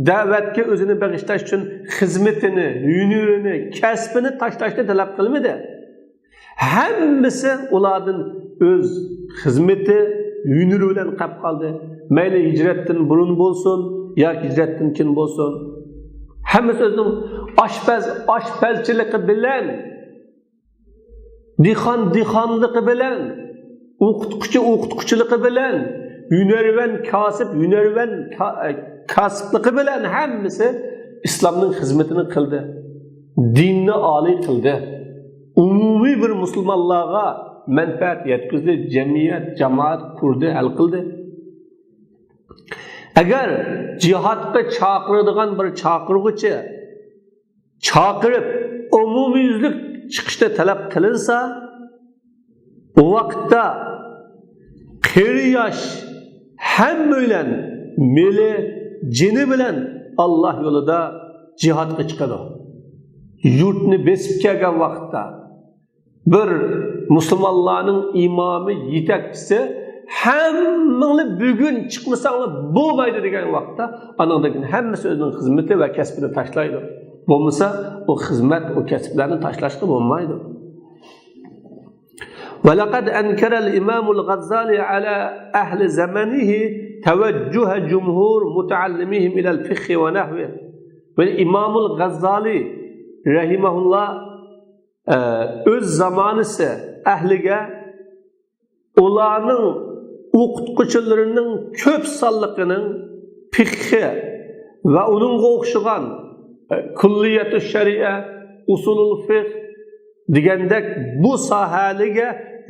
دەۋەتكە ئۆزىنى بېغىشلاش ئۈچۈن خىزمىتىنى، ھۈنىرىنى، كەسپىنى تاشلاشنى تەلەپ قىلمىدى. ھەممىسى ئۇلاردىن ئۆز خىزمىتى، ھۈنىرى بىلەن قېلىپ قالدى. مەيلى ھىجرەتتىن بۇرۇن بولسۇن ياكى ھىجرەتتىن كېيىن بولسۇن، ھەممىسى ئۆزىنىڭ ئاشپەز، ئاشپەزچىلىكى بىلەن، دېھقان، دېھقانلىقى بىلەن، ئوقۇتقۇچى، ئوقۇتقۇچىلىقى بىلەن، ھۈنەرۋەن، كاسىپ، ھۈنەرۋەن، كا-، كاسىپلىقى بىلەن ھەممىسى ئىسلامنىڭ خىزمىتىنى قىلدى. دىننى ئالىي قىلدى. ئومۇمىي بىر مۇسۇلمانلارغا مەنپەئەت يەتكۈزدى، جەمئىيەت، جامائەت قۇردى، ھەل قىلدى. ئەگەر جىھادقا چاقىرىدىغان بىر چاقىرغۇچى چاقىرىپ، ئومۇميۈزلۈك چىقىشنى تەلەپ قىلىنسا، ئۇ ۋاقىتتا قېرى-ياش ھەممەيلەن مېلى، جېنى بىلەن ئاللا يولىدا جىھادقا چىقىدۇ. يۇرتنى بېسىپ كەلگەن ۋاقىتتا، بىر مۇسۇلمانلارنىڭ ئىمامى، يېتەكچىسى، ھەممىڭلار بۈگۈن چىقمىساڭلار بولمايدۇ دېگەن ۋاقىتتا، ئانىڭدىن كېيىن ھەممىسى ئۆزىنىڭ خىزمىتى ۋە كەسپىنى تاشلايدۇ. بولمىسا، ئۇ خىزمەت، ئۇ كەسىپلەرنى تاشلاشقا بولمايدۇ. ولقد أنكر الإمام الغزالي على أهل زمنه توجه جمهور متعلميهم إلى الفقه ونحوه. بۇ ئىمامۇل غەززالى رەھىمەھۇللا ئە، ئۆز زامانىسى ئەھلىگە ئۇلارنىڭ ئوقۇتقۇچىلىرىنىڭ كۆپ سانلىقىنىڭ پىقخى ۋە ئۇنىڭغا ئوخشىغان، ئە، كۇللىيەتۇ شەرىئە، ئۇسۇلۇل فىقھ دېگەندەك بۇ ساھەلىرىگە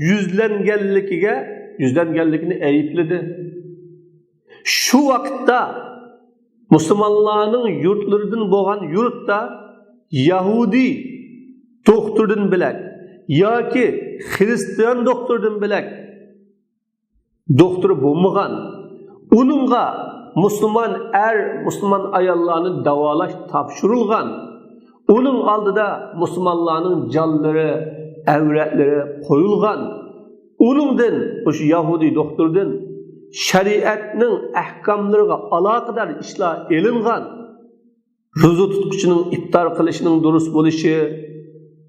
يۈزلەنگەنلىكىگە، يۈزلەنگەنلىكىنى ئەيىبلىدى. شۇ ۋاقىتتا مۇسۇلمانلارنىڭ يۇرتلىرىدىن بولغان يۇرتتا يەھۇدىي دوختۇردىن بۆلەك ياكى خىرىستىيان دوختۇردىن بۆلەك دوختۇر بولمىغان، ئۇنىڭغا مۇسۇلمان ئەر، مۇسۇلمان ئاياللارنى داۋالاش تاپشۇرۇلغان، ئۇنىڭ ئالدىدا مۇسۇلمانلارنىڭ جانلىرى، ئەۋرەتلىرى قويۇلغان. ئۇنىڭدىن، مۇشۇ يەھۇدىي دوختۇردىن شەرىئەتنىڭ ئەھكاملىرىغا ئالاقىدار ئىشلار ئېلىنغان. روزا تۇتقۇچىنىڭ ئىپتار قىلىشىنىڭ دۇرۇس بولۇشى،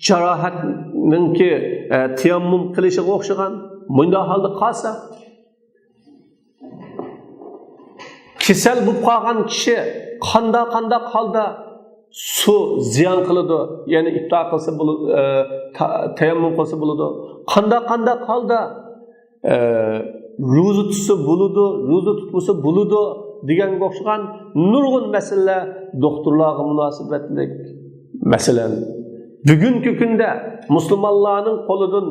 جاراھەتنىڭكى، ئە، تەيەممۇم قىلىشىغا ئوخشىغان. مۇنداق ھالدا قالسا، كېسەل بولۇپ قالغان كىشى قانداق، قانداق ھالدا سۇ زىيان قىلىدۇ، يەنى ئىپتار قىلسا بولىدۇ، ئە، تا-، تەيەممۇم قىلسا بولىدۇ، قانداق، قانداق ھالدا، ئە، روزا تۇتسا بولىدۇ، روزا تۇتمىسا بولىدۇ دېگەنگە ئوخشىغان نۇرغۇن مەسىلىلەر دوختۇرلارغا مۇناسىۋەتلىك. مەسىلەن، بۈگۈنكى كۈندە مۇسۇلمانلارنىڭ قولىدىن،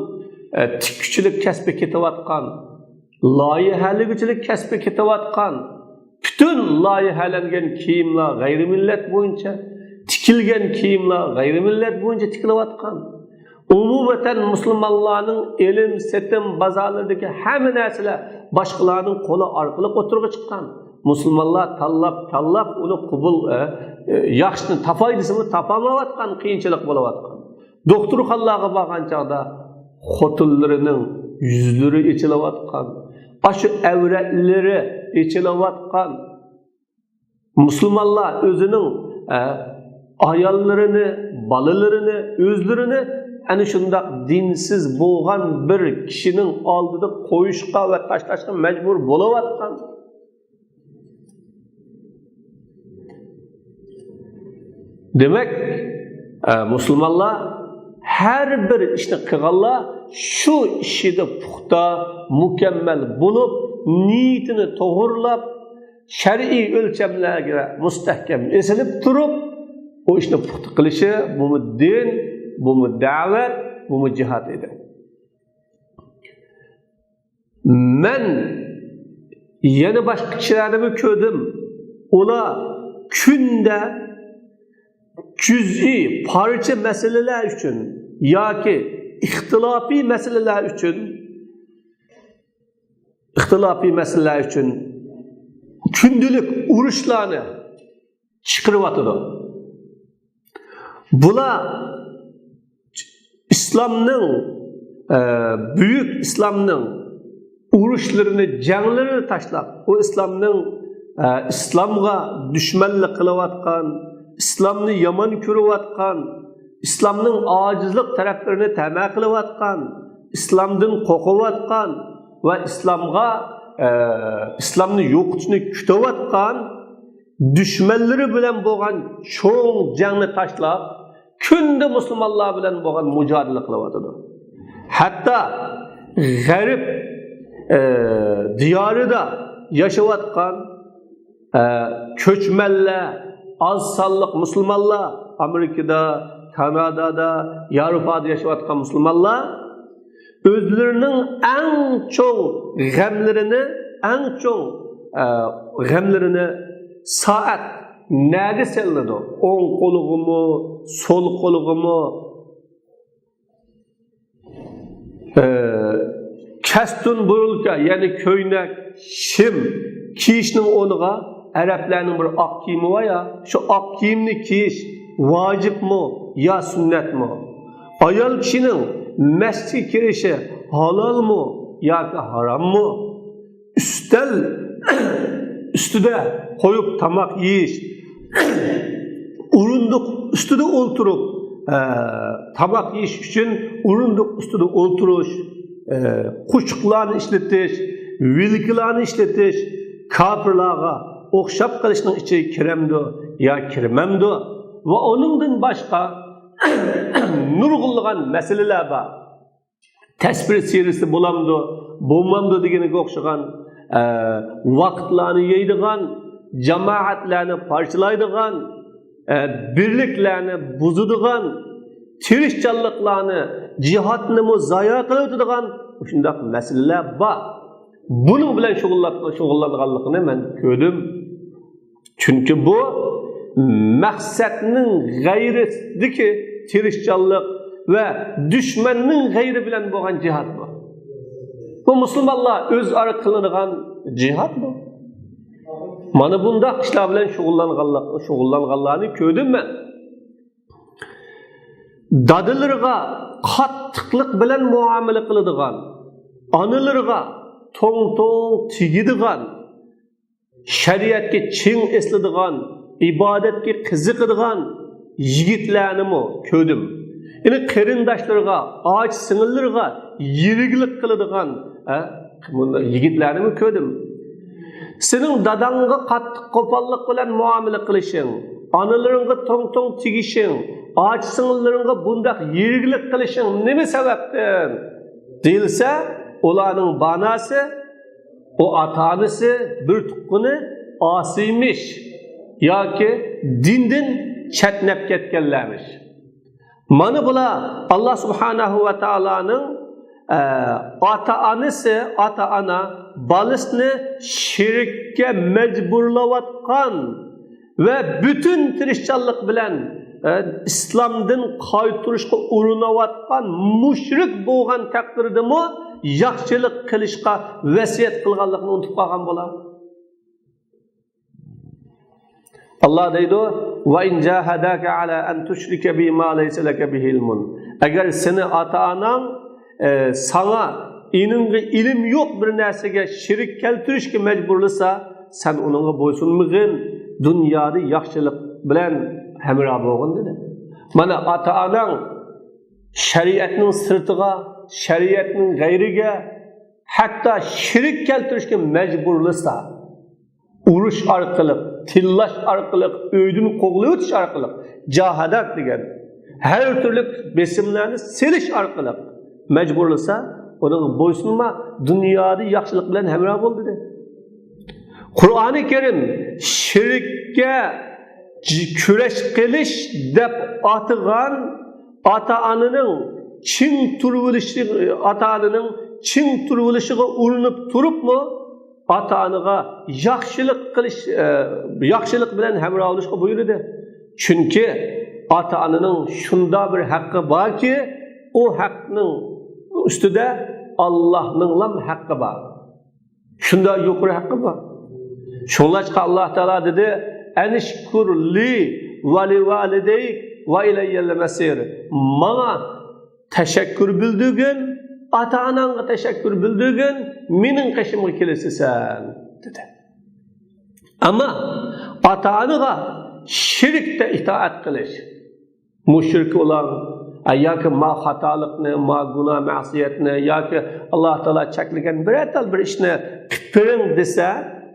ئە، تىككۈچىلىك كەسپى كېتىۋاتقان، لايىھەلىگۈچىلىك كەسپى كېتىۋاتقان، پۈتۈن لايىھەلەنگەن كىيىملەر غەيرىي مىللەت بويىچە، تىكىلگەن كىيىملەر غەيرىي مىللەت بويىچە تىكىلىۋاتقان. ئومۇمەن، مۇسۇلمانلارنىڭ ئېلىم، سېتىم، بازارلىرىدىكى ھەممە نەرسىلەر باشقىلارنىڭ قولى ئارقىلىق ئوتتۇرىغا چىققان. مۇسۇلمانلار تاللاپ، تاللاپ ئۇنى قوبۇل، ئە، ئە، ياخشىنى تاپاي دېسىمۇ تاپالمايۋاتقان، قىيىنچىلىق بولۇۋاتقان. دوختۇرخانىلارغا بارغان چاغدا خوتۇنلىرىنىڭ يۈزلىرى ئېچىلىۋاتقان، ئاشۇ ئەۋرەتلىرى ئېچىلىۋاتقان. مۇسۇلمانلار ئۆزىنىڭ، ئە، ئاياللىرىنى، بالىلىرىنى، ئۆزلىرىنى ئەنە شۇنداق دىنسىز بولغان بىر كىشىنىڭ ئالدىدا قويۇشقا ۋە تاشلاشقا مەجبۇر بولۇۋاتقان. دېمەك، ئە، مۇسۇلمانلار ھەر بىر ئىشنى قىلغانلار شۇ ئىشىدا پۇختا، مۇكەممەل بولۇپ، نىيىتىنى توغرىلاپ، شەرئىي ئۆلچەملەرگە مۇستەھكەم ئېسىلىپ تۇرۇپ، ئۇ ئىشنى پۇختا قىلىشى، بۇمۇ دىن، بۇمۇ دەۋەت، بۇمۇ جىھاد ئىدى. مەن يەنە باشقا كىشىلەرنىمۇ كۆردۈم. ئۇلار كۈندە جۈزئىي، پارچە مەسىلىلەر ئۈچۈن ياكى ئىختىلاپىي مەسىلىلەر ئۈچۈن، ئىختىلاپىي مەسىلىلەر ئۈچۈن كۈندىلىك ئۇرۇشلارنى چىقىرىۋاتىدۇ. بۇلار ئىسلامنىڭ، ئە، بۈيۈك ئىسلامنىڭ ئۇرۇشلىرىنى، جەڭلىرىنى تاشلاپ، ئۇ ئىسلامنىڭ، ئە، ئىسلامغا دۈشمەنلىك قىلىۋاتقان، ئىسلامنى يامان كۆرۈۋاتقان، ئىسلامنىڭ ئاجىزلىق تەرەپلىرىنى تەمە قىلىۋاتقان، ئىسلامدىن قورقۇۋاتقان ۋە ئىسلامغا، ئە، ئىسلامنى يوقىتىشنى كۈتۈۋاتقان دۈشمەنلىرى بىلەن بولغان چوڭ جەڭنى تاشلاپ، كۈندە مۇسۇلمانلار بىلەن بولغان مۇجادىلە قىلىۋاتىدۇ. ھەتتا غەرب، ئە، دىيارىدا ياشاۋاتقان، ئە، كۆچمەنلەر، ئاز سانلىق مۇسۇلمانلار، ئامېرىكىدا، كانادادا، ياۋروپادا ياشاۋاتقان مۇسۇلمانلار ئۆزلىرىنىڭ ئەڭ چوڭ غەملىرىنى، ئەڭ چوڭ، ئە، غەملىرىنى سائەت نەگە سېلىنىدۇ؟ ئوڭ قولىغىمۇ، سول قولىغىمۇ؟ ئە، كەستۇن بۇرۇلكا، يەنى كۆينەك، شىم كىيىشنىڭ ئورنىغا ئەرەبلەرنىڭ بىر ئاق كىيىمى بار يا، شۇ ئاق كىيىمنى كىيىش ۋاجىپمۇ يا سۈننەتمۇ؟ ئايال كىشىنىڭ مەسچىتكە كىرىشى ھالالمۇ ياكى ھاراممۇ؟ ئۈستەل ئۈستىدە قويۇپ تاماق يېيىش، ئورۇندۇق ئۈستىدە ئولتۇرۇپ، ئە، تاماق يېيىش ئۈچۈن ئورۇندۇق ئۈستىدە ئولتۇرۇش، ئە، قوچۇقلارنى ئىشلىتىش، ۋىلكىلارنى ئىشلىتىش كاپىرلارغا ئوخشاپ قېلىشنىڭ ئىچىگە كىرەمدۇ يا كىرمەمدۇ؟ ۋە ئۇنىڭدىن باشقا نۇرغۇنلىغان مەسىلىلەر بار. تەسۋىر سىيرىسى بولامدۇ، بولمامدۇ دېگىنىگە ئوخشىغان، ئە، ۋاقىتلارنى يەيدىغان، جامائەتلەرنى پارچىلايدىغان، ئە، بىرلىكلەرنى بۇزىدىغان، تىرىشچانلىقلارنى، جىھادنىمۇ زايا قىلىۋېتىدىغان مۇشۇنداق مەسىلىلەر بار. بۇنىڭ بىلەن شۇغۇللان-، شۇغۇللانغانلىقىنى مەن كۆردۈم. چۈنكى بۇ مەقسەتنىڭ غەيرىدىكى تىرىشچانلىق ۋە دۈشمەننىڭ غەيرى بىلەن بولغان جىھاد بۇ. بۇ مۇسۇلمانلار ئۆزئارا قىلىدىغان جىھاد بۇ. مانا بۇنداق ئىشلار بىلەن شۇغۇللانغانلار، شۇغۇللانغانلارنى كۆردۈم مەن. دادىلىرىغا قاتتىقلىق بىلەن مۇئامىلە قىلىدىغان، ئانىلىرىغا توڭ-توڭ تېگىدىغان، شەرىئەتكە چىڭ ئېسىلىدىغان، ئىبادەتكە قىزىقىدىغان يىگىتلەرنىمۇ كۆردۈم. يەنى قېرىنداشلىرىغا، ئاچا سىڭىللىرىغا يىرىكلىك قىلىدىغان، ھە، بۇنداق يىگىتلەرنىمۇ كۆردۈم. سېنىڭ داداڭغا قاتتىق قوپاللىق بىلەن مۇئامىلە قىلىشىڭ، ئانىلىرىڭغا توڭ-توڭ تېگىشىڭ، ئاچا سىڭىللىرىڭغا بۇنداق يىرىكلىك قىلىشىڭ نېمە سەۋەبتىن؟ دېيىلسە، ئۇلارنىڭ باناسى، ئۇ ئاتا-ئانىسى، بىر تۇغقىنى ئاسىيمىش ياكى دىندىن چەتنەپ كەتكەنلەرمىش. مانا بۇلار ئاللا سۇبھانەھۇ ۋە تائالانىڭ، ئە، ئاتا-ئانىسى، ئاتا-ئانا بالىسىنى شېرىككە مەجبۇرلاۋاتقان ۋە پۈتۈن تىرىشچانلىق بىلەن، ئە، ئىسلامدىن قايتۇرۇشقا ئۇرۇنۇۋاتقان مۇشرىك بولغان تەقدىردىمۇ ياخشىلىق قىلىشقا ۋەسىيەت قىلغانلىقىنى ئۇنتۇپ قالغان بۇلار. ئاللا دەيدۇ، «وَإِنْ جَاهَدَاكَ عَلَىٰ أَنْ تُشْرِكَ بِي مَا لَيْسَ لَكَ بِهِ عِلْمٌ.» ئەگەر سېنى ئاتا-ئاناڭ، ئە، ساڭا ئېنىڭغا ئىلىم يوق بىر نەرسىگە شېرىك كەلتۈرۈشكە مەجبۇرلىسا، سەن ئۇنىڭغا بويسۇنمىغىن، دۇنيادا ياخشىلىق بىلەن ھەمراھ بولغىن، دېدى. مانا، ئاتا-ئاناڭ شەرىئەتنىڭ سىرتىغا، شەرىئەتنىڭ غەيرىگە، ھەتتا شېرىك كەلتۈرۈشكە مەجبۇرلىسا، ئۇرۇش ئارقىلىق، تىللاش ئارقىلىق، ئۆيدىن قوغلىۋېتىش ئارقىلىق، جاھادات دېگەن ھەر تۈرلۈك بېسىملارنى سېلىش ئارقىلىق مەجبۇرلىسا، ئۇنىڭغا بويسۇنما، دۇنيادا ياخشىلىق بىلەن ھەمراھ بول، دېدى. قۇرئانى كەرىم شېرىككە جى-، كۈرەش قىلىش دەپ ئاتىغان ئاتا-ئانىنىڭ چىڭ تۇرۇۋېلىشى، ئاتا-ئانىنىڭ چىڭ تۇرۇۋېلىشىغا ئۇرۇنۇپ تۇرۇپمۇ، ئاتا-ئانىغا ياخشىلىق قىلىش، ئە، ياخشىلىق بىلەن ھەمراھ بولۇشقا بۇيرۇدى. چۈنكى ئاتا-ئانىنىڭ شۇنداق بىر ھەققى باركى، ئۇ ھەقنىڭ ئۈستىدە ئاللانىڭلام ھەققى بار. شۇنداق يۇقىرى ھەققى بار. شۇڭلاشقا ئاللا تائالا دېدى، ئەنىشكۇر لى ۋە لىۋالىدەيك ۋە ئىلەييەل مەسىر. ماڭا تەشەككۈر بىلدۈرگىن، ئاتا-ئاناڭغا تەشەككۈر بىلدۈرگىن، مېنىڭ قېشىمغا كېلىسىسەن، دېدى. ئەمما ئاتا-ئانىغا شېرىكتە ئىتائەت قىلىش، مۇشرىك ئۇلار، ئە، ياكى ما خاتالىقنى، ما گۇناھ مەسىيەتنى ياكى ئاللا تائالا چەكلىگەن بىرەر تال بىر ئىشنى قىلىپ بېرىڭ دېسە،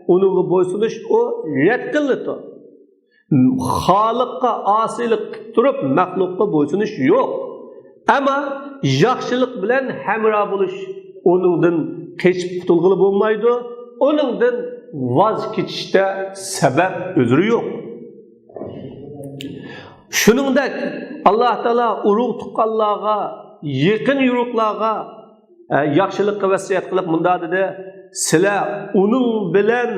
ئۇنىڭغا بويسۇنۇش ئۇ رەت قىلىنىدۇ. خالىققا ئاسىيلىق قىلىپ تۇرۇپ، مەخلۇققا بويسۇنۇش يوق. ئەمما ياخشىلىق بىلەن ھەمراھ بولۇش، ئۇنىڭدىن قېچىپ قۇتۇلغىلى بولمايدۇ، ئۇنىڭدىن ۋاز كېچىشتە سەۋەب ئۆزرى يوق. شۇنىڭدەك ئاللا تائالا ئۇرۇق تۇغقانلارغا، يېقىن يورۇقلارغا، ئە، ياخشىلىققا ۋەسىيەت قىلىپ مۇنداق دېدى، سىلەر ئۇنىڭ بىلەن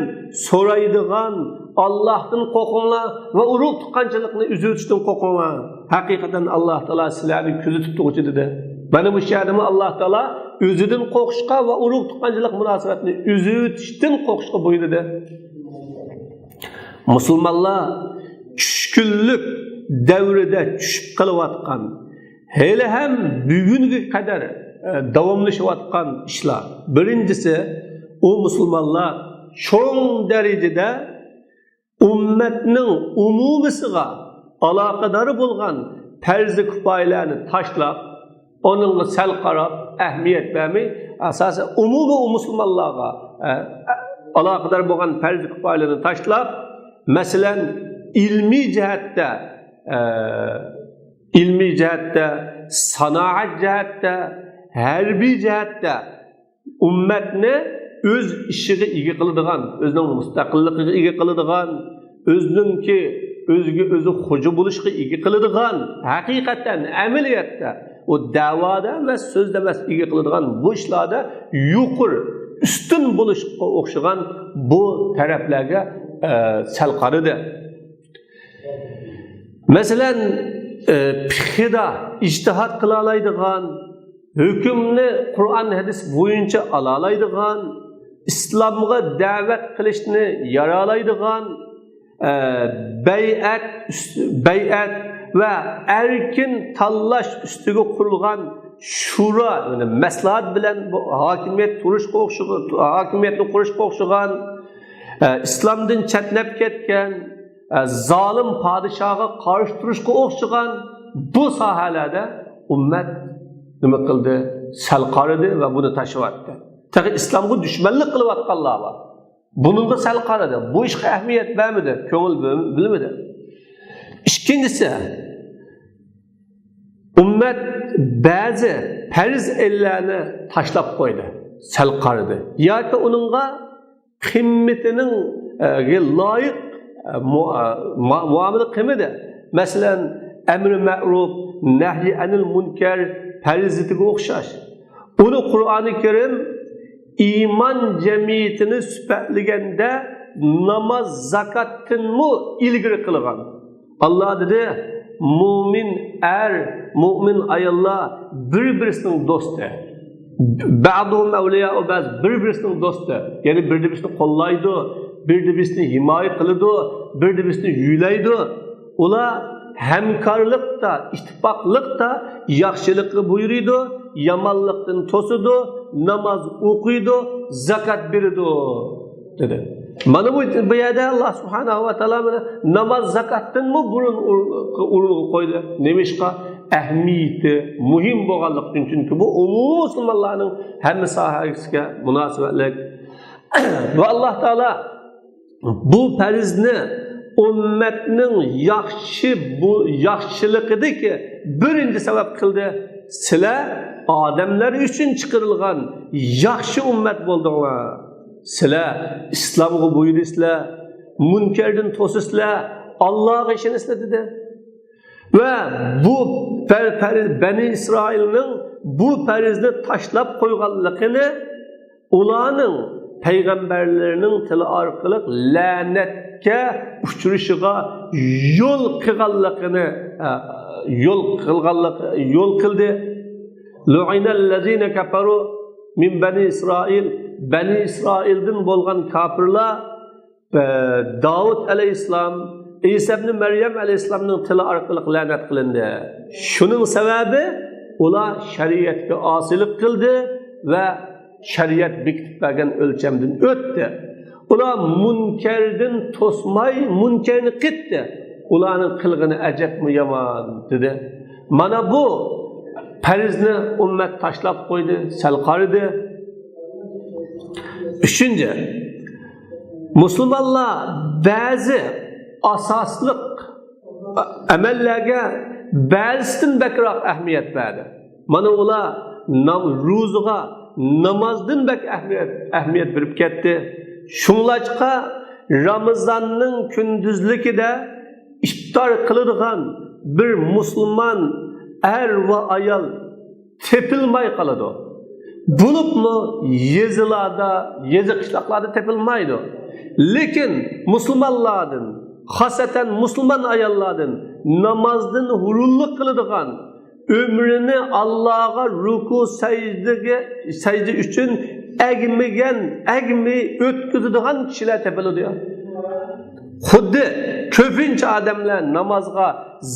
سورايدىغان ئاللاھتىن قورقۇڭلار ۋە ئۇرۇق تۇغقانچىلىقنى ئۈزۈۋېتىشتىن قورقۇڭلار. ھەقىقەتەن ئاللا تائالا سىلەرنى كۆزىتىپ تۇرغۇچى دېدى. مانا بۇ شەھەردىمۇ ئاللا تائالا ئۆزىدىن قورقۇشقا ۋە ئۇرۇق تۇغقانچىلىق مۇناسىۋەتنى ئۈزۈۋېتىشتىن قورقۇشقا بۇيرۇدى. مۇسۇلمانلار چۈشكۈنلۈك دەۋرىدە چۈشۈپ قېلىۋاتقان، ھېلىھەم بۈگۈنگە قەدەر، ئە، داۋاملىشىۋاتقان ئىشلار. بىرىنچىسى، ئۇ مۇسۇلمانلار چوڭ دەرىجىدە ئۈممەتنىڭ ئومۇمىسىغا ئالاقىدار بولغان پەرزى كۇپايىلەرنى تاشلاپ، ئۇنىڭغا سەل قاراپ، ئەھمىيەت بەرمەي، ئاساسەن ئومۇمىي مۇسۇلمانلارغا، ئە، ئە، ئالاقىدار بولغان پەرزى كۇپايىلەرنى تاشلاپ، مەسىلەن، ئىلمىي جەھەتتە، ئە، ئىلمىي جەھەتتە، سانائەت جەھەتتە، ھەربىي جەھەتتە ئۈممەتنى ئۆز ئىشىغا ئىگە قىلىدىغان، ئۆزىنىڭ مۇستەقىللىقىغا ئىگە قىلىدىغان، ئۆزىنىڭكى ئۆزىگە ئۆزى خوجا بولۇشقا ئىگە قىلىدىغان، ھەقىقەتەن ئەمەلىيەتتە ئۇ دەۋادا ئەمەس، سۆزدە ئەمەس، ئىگە قىلىدىغان بۇ ئىشلاردا يۇقىرى، ئۈستۈن بولۇشقا ئوخشىغان بۇ تەرەپلەرگە، ئە، سەل قارىدى. مەسىلەن، ئە، پىقھىدا ئىجتىھاد قىلالايدىغان، ھۆكۈمنى قۇرئان، ھەدىس بويىچە ئالالايدىغان، ئىسلامغا دەۋەت قىلىشنى يارالايدىغان، ئە، بەيئەت ئۈست-، بەيئەت ۋە ئەركىن تاللاش ئۈستىگە قۇرۇلغان شورا، يەنى مەسلىھەت بىلەن بۇ ھاكىمىيەت تۇرۇشقا ئوخشىغان، ھاكىمىيەتنى قۇرۇشقا ئوخشىغان، ئە، ئىسلامدىن چەتنەپ كەتكەن، ئە، زالىم پادىشاھقا قارشى تۇرۇشقا ئوخشىغان بۇ ساھەلەردە ئۈممەت نېمە قىلدى؟ سەل قارىدى ۋە بۇنى تاشلىۋەتتى. تېخى ئىسلامغا دۈشمەنلىك قىلىۋاتقانلار بار. بۇنىڭغا سەل قارىدى. بۇ ئىشقا ئەھمىيەت بەرمىدى، كۆڭۈل بۆل-، بۆلمىدى. ئىككىنچىسى، ئۈممەت بەزى پەرز ئىللەرنى تاشلاپ قويدى، سەل قارىدى. ياكى ئۇنىڭغا قىممىتىنىڭ، ئە، لايىق، ئە، مۇ-، ئە، ما-، مۇئامىلە قىلمىدى. مەسىلەن، ئەمرى مەرۇپ، نەھيى ئەنىل مۇنكەر پەرىزىتىگە ئوخشاش. ئۇنى قۇرئانى كەرىم ئىمان جەمئىيىتىنى سۈپەتلىگەندە ناماز، زاكاتتىنمۇ ئىلگىرى قىلغان. ئاللا دېدى، مۇئمىن ئەر، مۇئمىن ئاياللار بىر-بىرسىنىڭ دوستى. بەزۇھۇم ئەۋلىيائۇ بەز، بىر-بىرسىنىڭ دوستى. يەنى بىر-بىرسىنى قوللايدۇ، بىر-بىرسىنى ھىمايە قىلىدۇ، بىر-بىرسىنى يۆلەيدۇ. ئۇلار ھەمكارلىقتا، ئىتتىپاقلىقتا ياخشىلىققا بۇيرۇيدۇ، يامانلىقتىن توسىدۇ، ناماز ئوقۇيدۇ، زاكات بېرىدۇ، دېدى. مانا بۇ، بۇ يەردە ئاللا سۇبھانەھۇ ۋە تائالا مانا ناماز زاكاتتىنمۇ بۇرۇن ئور-، ئورۇنغا قويدى. نېمىشقا؟ ئەھمىيىتى مۇھىم بولغانلىقى ئۈچۈن، چۈنكى بۇ ئومۇمىي مۇسۇلمانلارنىڭ ھەممە ساھەسىگە مۇناسىۋەتلىك. ۋە ئاللا تائالا بۇ پەرزنى ئۈممەتنىڭ ياخشى، بۇ ياخشىلىقىدىكى بىرىنچى سەۋەب قىلدى. سىلەر ئادەملەر ئۈچۈن چىقىرىلغان ياخشى ئۈممەت بولدۇڭلار. سىلەر ئىسلامغا بۇيرۇيسىلەر، مۇنكەردىن توسىسىلەر، ئاللاغا ئىشىنىسىلەر دېدى. ۋە بۇ پەر-، پەر-، بەنى ئىسرائىلنىڭ بۇ پەرزنى تاشلاپ قويغانلىقىنى، ئۇلارنىڭ پەيغەمبەرلىرىنىڭ تىلى ئارقىلىق لەنەتكە ئۇچرىشىغا يول قىلغانلىقىنى، ئە، يول قىلغانلىق، يول قىلدى. لۇئىنەللەزىنە كەفەرۇ مىن بەنى ئىسرائىل، بەنى ئىسرائىلدىن بولغان كاپىرلار داۋۇت ئەلەيھىسسالام، ئىسا ئىبنى مەريەم ئەلەيھىسسالامنىڭ تىلى ئارقىلىق لەنەت قىلىندى. شۇنىڭ سەۋەبى، ئۇلار شەرىئەتكە ئاسىيلىق قىلدى ۋە شەرىئەت بېكىتىپ بەرگەن ئۆلچەمدىن ئۆتتى. ئۇلار مۇنكەردىن توسماي، مۇنكەرنى قىتتى. ئۇلارنىڭ قىلغىنى ئەجەبمۇ يامان، دېدى. مانا بۇ پەرزنى ئۈممەت تاشلاپ قويدى، سەل قارىدى. ئۈچىنچى، مۇسۇلمانلار بەزى ئاساسلىق ئەمەللەرگە بەزىسىدىن بەكرەك ئەھمىيەت بەردى. مانا ئۇلار نام-، روزىغا، نامازدىن بەك ئەھمىيەت، ئەھمىيەت بېرىپ كەتتى. شۇڭلاشقا رامىزاننىڭ كۈندۈزلۈكىدە ئىپتار قىلىدىغان بىر مۇسۇلمان ئەر ۋە ئايال تېپىلماي قالىدۇ. بولۇپمۇ يېزىلاردا، يېزا قىشلاقلاردا تېپىلمايدۇ. لېكىن مۇسۇلمانلاردىن، خاسەتەن مۇسۇلمان ئاياللاردىن نامازدىن ھۇرۇنلۇق قىلىدىغان، ئۆمرىنى ئاللاغا رۇكۇ سەجدىگە، سەجدە ئۈچۈن ئەگمىگەن، ئەگمەي ئۆتكۈزىدىغان كىشىلەر تېپىلىدۇ. خۇددى كۆپىنچە ئادەملەر نامازغا،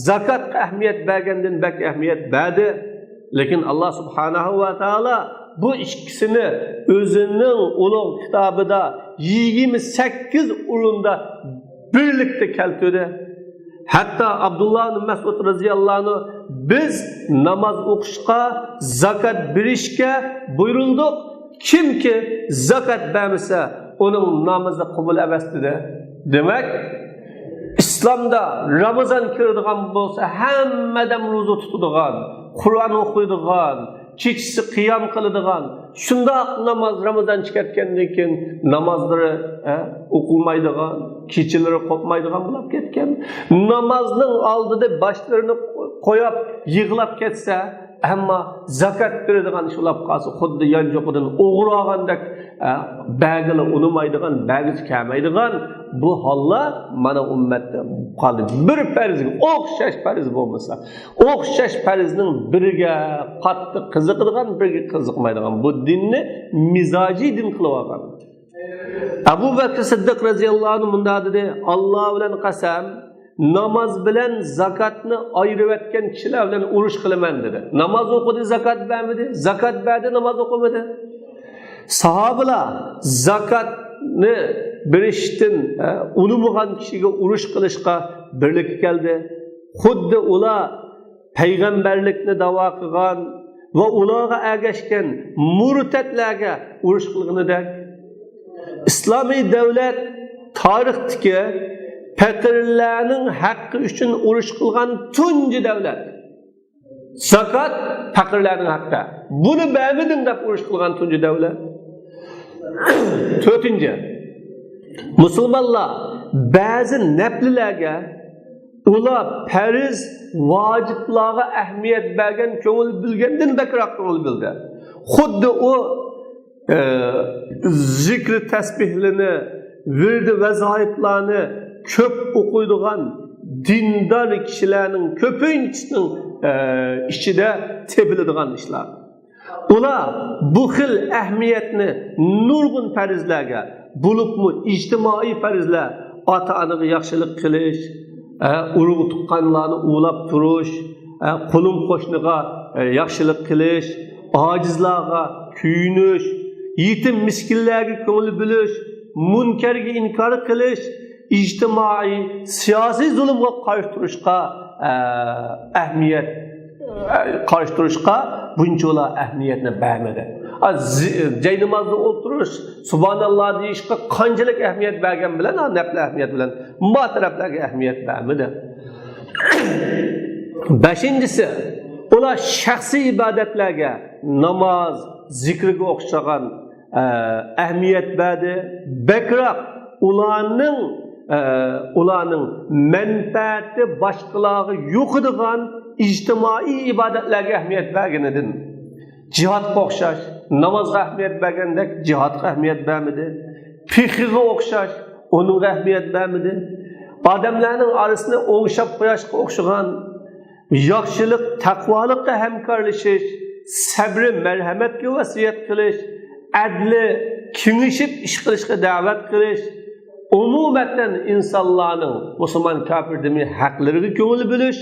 زاكاتقا ئەھمىيەت بەرگەندىن بەك ئەھمىيەت بەردى. لېكىن ئاللا سۇبھانەھۇ ۋە تائالا بۇ ئىككىسىنى ئۆزىنىڭ ئۇلۇغ كىتابىدا يىگىرمە سەككىز ئورۇندا بىرلىكتە كەلتۈردى. ھەتتا ئابدۇللا ئىبن مەسئۇد رەزىياللاھۇ ئەنھۇ، بىز ناماز ئوقۇشقا، زاكات بېرىشكە بۇيرۇلدۇق. كىمكى زاكات بەرمىسە، ئۇنىڭ نامىزى قوبۇل ئەمەس، دېدى. دېمەك، ئىسلامدا رامىزان كىرىدىغان بولسا، ھەممە ئادەم روزا تۇتىدىغان، قۇرئان ئوقۇيدىغان، كېچىسى قىيام قىلىدىغان، شۇنداق ناماز، رامىزان چىقىۋەتكەندىن كېيىن نامازلىرى، ھە، ئوقۇلمايدىغان، كېچىلىرى قوپمايدىغان بولۇپ كەتكەن. نامازنىڭ ئالدىدا باشلىرىنى قويۇپ يىغلاپ كەتسە، ئەمما زاكات بېرىدىغان ئىش بولۇپ قالسا، خۇددى يانچۇقىدىن ئوغرى ئالغاندەك، ھە، بەرگىلى ئۇنىمايدىغان، بەرگۈسى كەلمەيدىغان بۇ ھاللار مانا ئۈممەتتە قالدى. بىر پەرزگە ئوخشاش پەرز بولمىسا، ئوخشاش پەرزنىڭ بىرىگە قاتتىق قىزىقىدىغان، بىرىگە قىزىقمايدىغان، بۇ دىننى مىزاجىي دىن قىلىۋالغان. ئەبۇ بەكرى سىددىق رەزىياللاھۇ ئەنھۇ مۇنداق دېدى: «ئاللا بىلەن قەسەم، ناماز بىلەن زاكاتنى ئايرىۋەتكەن كىشىلەر بىلەن ئۇرۇش قىلىمەن» دېدى. ناماز ئوقۇدى، زاكات بەرمىدى، زاكات بەردى، ناماز ئوقۇمىدى. ساھابىلار زاكاتنى بېرىشتىن، ھە، ئۇنىمىغان كىشىگە ئۇرۇش قىلىشقا بىرلىككە كەلدى. خۇددى ئۇلار پەيغەمبەرلىكنى داۋا قىلغان ۋە ئۇلارغا ئەگەشكەن مۇرتەتلەرگە ئۇرۇش قىلغىنىدەك، ئىسلامىي دەۋلەت تارىختىكى پەقىرلەرنىڭ ھەققى ئۈچۈن ئۇرۇش قىلغان تۇنجى دەۋلەت. زاكات پەقىرلەرنىڭ ھەققى. بۇنى بەرمىدىڭ دەپ ئۇرۇش قىلغان تۇنجى دەۋلەت. تۆتىنچى، مۇسۇلمانلار بەزى نەپلىلەرگە ئۇلار پەرز، ۋاجىپلارغا ئەھمىيەت بەرگەن، كۆڭۈل بۆلگەندىن بەكرەك كۆڭۈل بۆلدى. خۇددى ئۇ، ئە، زىكرى تەسبىھلىرىنى، ۋىردى ۋەزايىپلارنى كۆپ ئوقۇيدىغان دىندار كىشىلەرنىڭ كۆپىنچىسىنىڭ، ئە، ئىچىدە تېپىلىدىغان ئىشلار. ئۇلار بۇ خىل ئەھمىيەتنى نۇرغۇن پەرزلەرگە، بولۇپمۇ ئىجتىمائىي پەرزلەر، ئاتا-ئانىغا ياخشىلىق قىلىش، ئە، ئۇرۇق-تۇغقانلارنى ئۇۋىلاپ تۇرۇش، ئە، قولۇم-قوشنىغا، ئە، ياخشىلىق قىلىش، ئاجىزلارغا كۆيۈنۈش، يېتىم-مىسكىنلەرگە كۆڭۈل بۆلۈش، مۇنكەرگە ئىنكار قىلىش، ئىجتىمائىي، سىياسىي زۇلۇمغا قارشى تۇرۇشقا، ئە، ئەھمىيەت، ئە، قارشى تۇرۇشقا بۇنچىۋالا ئەھمىيەتنى بەرمىدى. ئا، زى-، جاينامازدا ئولتۇرۇش، سۇبھاناللا دېيىشقا قانچىلىك ئەھمىيەت بەرگەن بىلەن، ئا، نەپلى ئەھمىيەت بىلەن، ما تەرەپلەرگە ئەھمىيەت بەرمىدى. بەشىنچىسى، ئۇلار شەخسىي ئىبادەتلەرگە، ناماز، زىكرىگە ئوخشىغان ئە، ئەھمىيەت بەردى. بەكرەك ئۇلارنىڭ، ئە، ئۇلارنىڭ مەنپەئەتى باشقىلارغا يۇقىدىغان ئىجتىمائىي ئىبادەتلەرگە ئەھمىيەت بەرگىنىدىن، جىھادقا ئوخشاش، نامازغا ئەھمىيەت بەرگەندەك جىھادقا ئەھمىيەت بەرمىدى. پېخىغا ئوخشاش، ئۇنىڭغا ئەھمىيەت بەرمىدى. ئادەملەرنىڭ ئارىسىنى ئوڭشاپ قوياشقا ئوخشىغان، ياخشىلىق، تەقۋالىققا ھەمكارلىشىش، سەبرى، مەرھەمەتكە ۋەسىيەت قىلىش، ئەدلى، كېڭىشىپ ئىش قىلىشقا دەۋەت قىلىش، ئومۇمەن ئىنسانلارنىڭ، مۇسۇلمان، كاپىر دېمەي، ھەقلىرىگە كۆڭۈل بۆلۈش،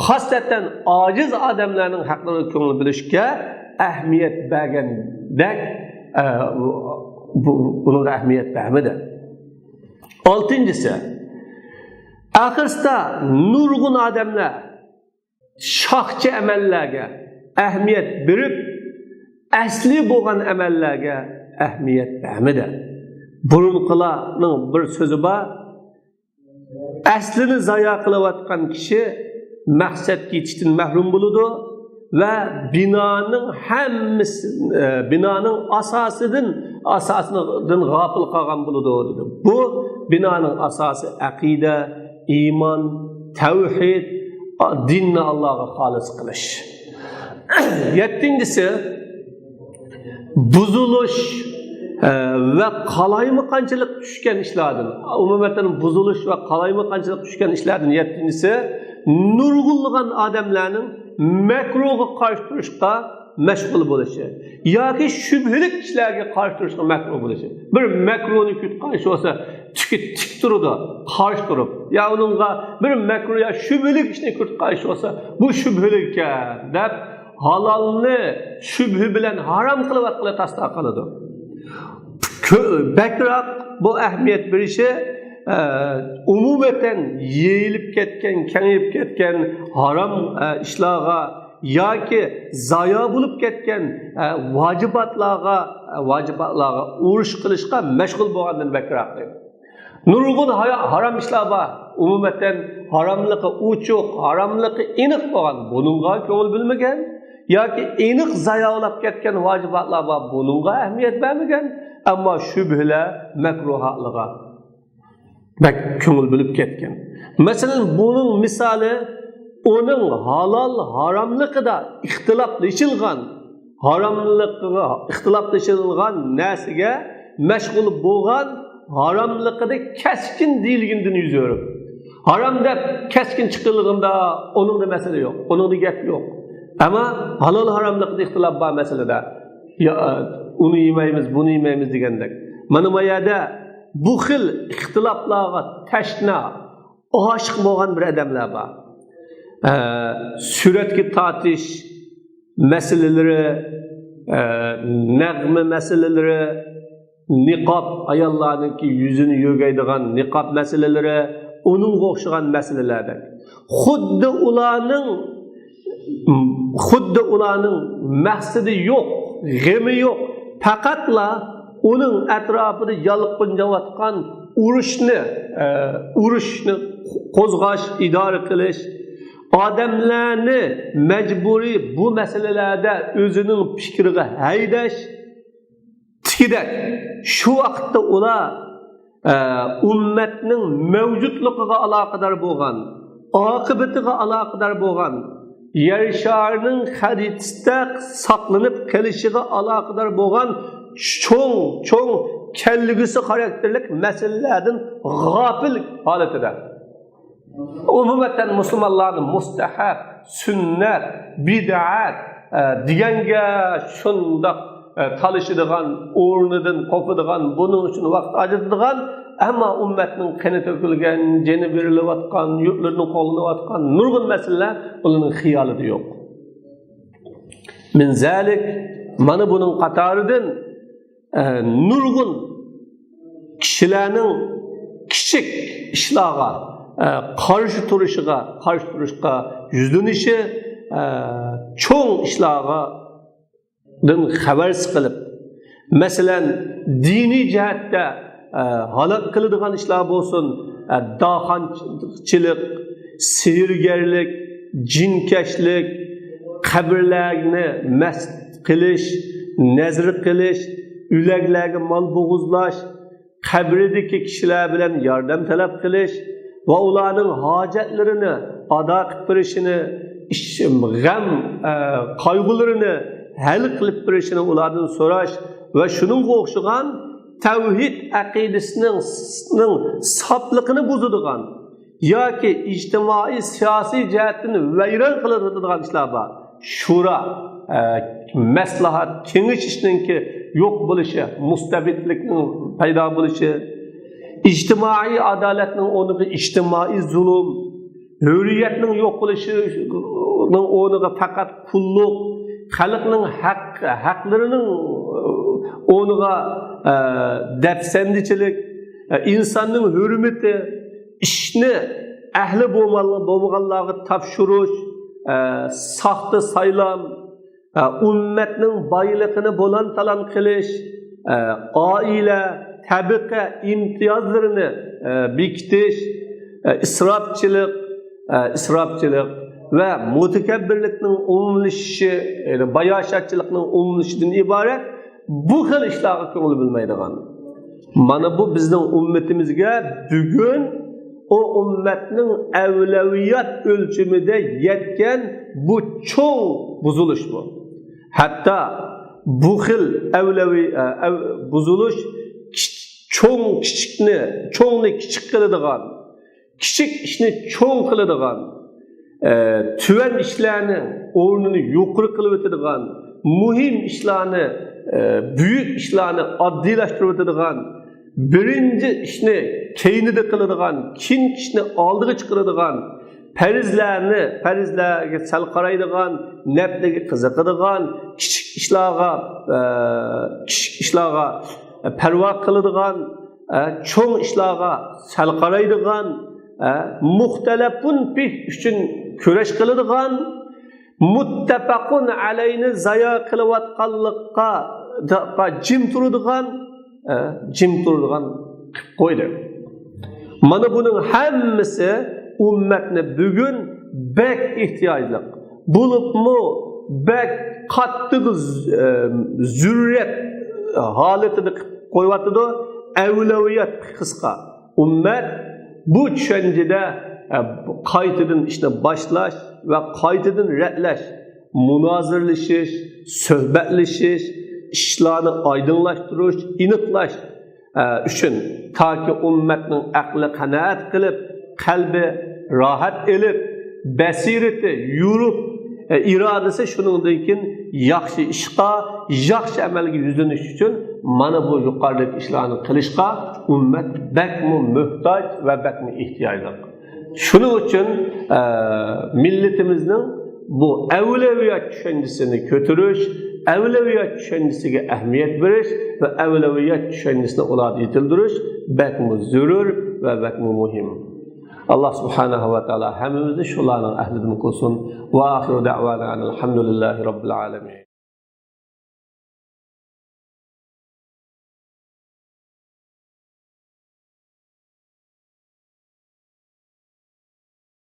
خاسسەتەن ئاجىز ئادەملەرنىڭ ھەقلىرىگە كۆڭۈل بۆلۈشكە ئەھمىيەت بەرگەندەك، ئە، بۇ، بۇنىڭغا ئەھمىيەت بەرمىدى. ئالتىنچىسى، ئاخىرسىدا نۇرغۇن ئادەملەر شاخچە ئەمەللەرگە ئەھمىيەت بېرىپ، ئەسلى بولغان ئەمەللەرگە ئەھمىيەت بەرمىدى. بۇرۇنقىلارنىڭ بىر سۆزى بار، ئەسلىنى زايا قىلىۋاتقان كىشى مەقسەتكە يېتىشتىن مەھرۇم بولىدۇ ۋە بىنانىڭ ھەممىسى، ئە، بىنانىڭ ئاساسىدىن، ئاساسىدىن غاپىل قالغان بولىدۇ، دېدى. بۇ بىنانىڭ ئاساسى ئەقىدە، ئىمان، تەۋھىد، دىننى ئاللاغا خالىس قىلىش. يەتتىنچىسى، بۇزۇلۇش، ئە، ۋە قالايمىقانچىلىق چۈشكەن ئىشلاردىن، ئومۇمەن، بۇزۇلۇش ۋە قالايمىقانچىلىق چۈشكەن ئىشلاردىن يەتتىنچىسى، نۇرغۇنلىغان ئادەملەرنىڭ مەكرۇغا قارشى تۇرۇشقا مەشغۇل بولۇشى ياكى شۈبھىلىك ئىشلارغا قارشى تۇرۇشقا مەكرۇ بولۇشى. بىر مەكرۇنى كۆرۈپ قارشى بولسا، تىكى تىك تۇرىدۇ، قارشى تۇرۇپ. يا ئۇنىڭغا بىر مەكرۇ يا شۈبھىلىك ئىشنى كۆرۈپ قارشى بولسا، بۇ شۈبھىلىككەن دەپ، ھالالنى شۈبھە بىلەن ھارام قىلىۋاتقىلى تاسلا قىلىدۇ. كۆ-، بەكرەك بۇ ئەھمىيەت بېرىشى، ئە، ئومۇمەن يېيىلىپ كەتكەن، كېڭىيىپ كەتكەن ھارام، ئە، ئىشلارغا ياكى زايا بولۇپ كەتكەن، ئە، ۋاجىباتلارغا، ئە، ۋاجىباتلارغا ئۇرۇش قىلىشقا مەشغۇل بولغاندىن بەكرەك. نۇرغۇن ھايا-، ھارام ئىشلار بار. ئومۇمەن، ھاراملىقى ئوچۇق، ھاراملىقى ئېنىق بولغان، بۇنىڭغا كۆڭۈل بۆلمىگەن. ياكى ئېنىق زاياۋلاپ كەتكەن ۋاجىباتلار بار، بۇنىڭغا ئەھمىيەت بەرمىگەن. ئەمما شۈبھىلەر، مەكرۇھاتلىقىغا بەك كۆڭۈل بۆلۈپ كەتكەن. مەسىلەن، بۇنىڭ مىسالى، ئۇنىڭ ھالال، ھاراملىقىدا ئىختىلاپلىشىلغان، ھاراملىقىغا ئىختىلاپلىشىلغان نەرسىگە مەشغۇل بولغان، ھاراملىقىدا كەسكىن دېيىلگىنىدىن يۈز ئۆرۈپ، ھارام دەپ كەسكىن چىقىلغىنىدا، ئۇنىڭدا مەسىلە يوق، ئۇنىڭدا گەپ يوق. ئەمما ھالال، ھاراملىقىدا ئىختىلاپ بار مەسىلىدە. يا، ئۇنى يېمەيمىز، بۇنى يېمەيمىز دېگەندەك. مانا ما يەردە بۇ خىل ئىختىلاپلارغا تەشنا، ئاشىق بولغان بىر ئادەملەر بار. ئە، سۈرەتكە تارتىش مەسىلىلىرى، ئە، نەغمە مەسىلىلىرى، نىقاب، ئاياللارنىڭكى يۈزىنى يۆگەيدىغان نىقاب مەسىلىلىرى، ئۇنىڭغا ئوخشىغان مەسىلىلەردەك. خۇددى ئۇلارنىڭ، خۇددى ئۇلارنىڭ مەقسىتى يوق، غېمى يوق، پەقەتلا ئۇنىڭ ئەتراپىدا يالقۇنجاۋاتقان ئۇرۇشنى، ئە، ئۇرۇشنى قوزغاش، ئىدارە قىلىش، ئادەملەرنى مەجبۇرىي بۇ مەسىلىلەردە ئۆزىنىڭ پىكرىگە ھەيدەش، تىكىدەك. شۇ ۋاقىتتا ئۇلار، ئە، ئۈممەتنىڭ مەۋجۇتلۇقىغا ئالاقىدار بولغان، ئاقىۋىتىغا ئالاقىدار بولغان، يەر شارىنىڭ خەرىتىسىدە ساقلىنىپ قېلىشىغا ئالاقىدار بولغان چوڭ، چوڭ كەلگۈسى خاراكتېرلىك مەسىلىلەردىن غاپىل ھالىتىدە. ئومۇمەن، مۇسۇلمانلارنى مۇستەھەب، سۈننەت، بىدئەت، ئە، دېگەنگە شۇنداق، ئە، تالىشىدىغان، ئورنىدىن قوپىدىغان، بۇنىڭ ئۈچۈن ۋاقىت ئاجرىتىدىغان، ئەمما ئۈممەتنىڭ قېنى تۆكۈلگەن، جېنى بېرىلىۋاتقان، يۇرتلىرىدىن قوغلىنىۋاتقان نۇرغۇن مەسىلىلەر ئۇلارنىڭ خىيالىدا يوق. مىن زالىك، مانا بۇنىڭ قاتارىدىن، ئە، نۇرغۇن كىشىلەرنىڭ كىچىك ئىشلارغا، ئە، قارشى تۇرۇشىغا، قارشى تۇرۇشقا يۈزلىنىشى، ئە، چوڭ ئىشلارغا دىن خەۋەرسىز قىلىپ، مەسىلەن، دىنىي جەھەتتە، ئە، ھالاك قىلىدىغان ئىشلار بولسۇن، ئە، داھانچىلىق، سېھىرگەرلىك، جىنكەشلىك، قەبرىلەرنى مەس قىلىش، نەزر قىلىش، ئۆلەكلەرگە مال بوغۇزلاش، قەبرىدىكى كىشىلەر بىلەن ياردەم تەلەپ قىلىش ۋە ئۇلارنىڭ ھاجەتلىرىنى ئادا قىلىپ بېرىشىنى، ئىش، غەم، ئە، قايغۇلىرىنى ھەل قىلىپ بېرىشىنى ئۇلاردىن سوراش ۋە شۇنىڭغا ئوخشىغان تەۋھىد ئەقىدىسىنىڭ، نىڭ ساپلىقىنى بۇزىدىغان ياكى ئىجتىمائىي، سىياسىي جەھەتتىن ۋەيران قىلىدىغان ئىشلار بار. شورا، ئە، مەسلىھەت، كېڭىشىشنىڭكى يوق بولۇشى، مۇستەبىتلىكنىڭ پەيدا بولۇشى، ئىجتىمائىي ئادالەتنىڭ ئورنىغا ئىجتىمائىي زۇلۇم، ھۆرىيەتنىڭ يوق قىلىشىنىڭ ئورنىغا پەقەت قۇللۇق، خەلقنىڭ ھەق، ھەقلىرىنىڭ ئورنىغا، ئە، دەپسەندىچىلىك، ئە، ئىنساننىڭ ھۆرمىتى، ئىشنى ئەھلى بولمىغان-، بولمىغانلارغا تاپشۇرۇش، ئە، ساختا سايلام، ئە، ئۈممەتنىڭ بايلىقىنى بۇلان-تالان قىلىش، ئە، ئائىلە، تەبىقە ئىمتىيازلىرىنى، ئە، بېكىتىش، ئە، ئىسراپچىلىق، ئە، ئىسراپچىلىق ۋە مۇتەكەببىرلىكنىڭ ئومۇملىشىشى، يەنى باياشاتچىلىقنىڭ ئومۇملىشىشىدىن ئىبارەت بۇ خىل ئىشلارغا كۆڭۈل بۆلمەيدىغان. مانا بۇ بىزنىڭ ئۈممىتىمىزگە بۈگۈن ئۇ ئۈممەتنىڭ ئەۋلەۋىيات ئۆلچىمىدە يەتكەن بۇ چوڭ بۇزۇلۇش بۇ. ھەتتا بۇ خىل ئەۋلەۋى-، ئە، ئەۋ-، بۇزۇلۇش كىچ-، چوڭ كىچىكنى، چوڭنى كىچىك قىلىدىغان، كىچىك ئىشنى چوڭ قىلىدىغان، ئە، تۆۋەن ئىشلارنىڭ ئورنىنى يۇقىرى قىلىۋېتىدىغان، مۇھىم ئىشلارنى، ئە، بۈيۈك ئىشلارنى ئاددىيلاشتۇرۇۋېتىدىغان، بىرىنچى ئىشنى كەينىدە قىلىدىغان، كېيىنكى ئىشنى ئالدىغا چىقىرىدىغان، پەرزلەرنى، پەرزلەرگە سەل قارايدىغان، نەپلىگە قىزىقىدىغان، كىچىك ئىشلارغا، ئە، كىچىك ئىشلارغا پەرۋا قىلىدىغان، ئە، چوڭ ئىشلارغا سەل قارايدىغان، ئە، مۇختەلەپۇن پىھ ئۈچۈن كۈرەش قىلىدىغان، مۇتتەپەقۇن ئەلەينى زايا قىلىۋاتقانلىققا، دا-، جىم تۇرىدىغان، ئە، جىم تۇرىدىغان قىلىپ قويدى. مانا بۇنىڭ ھەممىسى ئۈممەتنى بۈگۈن بەك ئېھتىياجلىق، بولۇپمۇ بەك قاتتىق ز-، ئە، زۆرۈرىيەت ھالىتىدە قىلىپ قويۇۋاتىدۇ. ئەۋلەۋىيات قىسقا. ئۈممەت بۇ چۈشەنچىدە، ئە، قايتىدىن ئىشنى باشلاش ۋە قايتىدىن رەتلەش، مۇنازىرىلىشىش، سۆھبەتلىشىش، ئىشلارنى ئايدىڭلاشتۇرۇش، ئېنىقلاش، ئە، ئۈچۈن، تاكى ئۈممەتنىڭ ئەقلى قانائەت قىلىپ، قەلبى راھەت ئېلىپ، بەسىرىتى يورۇپ، ئە، ئىرادىسى شۇنىڭدىن كېيىن ياخشى ئىشقا، ياخشى ئەمەلگە يۈزلىنىش ئۈچۈن مانا بۇ يۇقىرىدىكى ئىشلارنى قىلىشقا ئۈممەت بەكمۇ موھتاج ۋە بەكمۇ ئېھتىياجلىق. شۇنىڭ ئۈچۈن، ئە، مىللىتىمىزنىڭ بۇ ئەۋلەۋىيات چۈشەنچىسىنى كۆتۈرۈش، ئەۋلەۋىيات چۈشەنچىسىگە ئەھمىيەت بېرىش ۋە ئەۋلەۋىيات چۈشەنچىسىنى ئۇلاردا يېتىلدۈرۈش بەكمۇ زۆرۈر ۋە بەكمۇ مۇھىم. ئاللا سۇبھانەھۇ ۋە تائالا ھەممىمىزنى شۇلارنىڭ ئەھلىدىن قىلسۇن. ۋە ئاخىرۇ دەئۋانا ئەنىل ھەمدۇلىللاھى رەببىل ئالەمىن.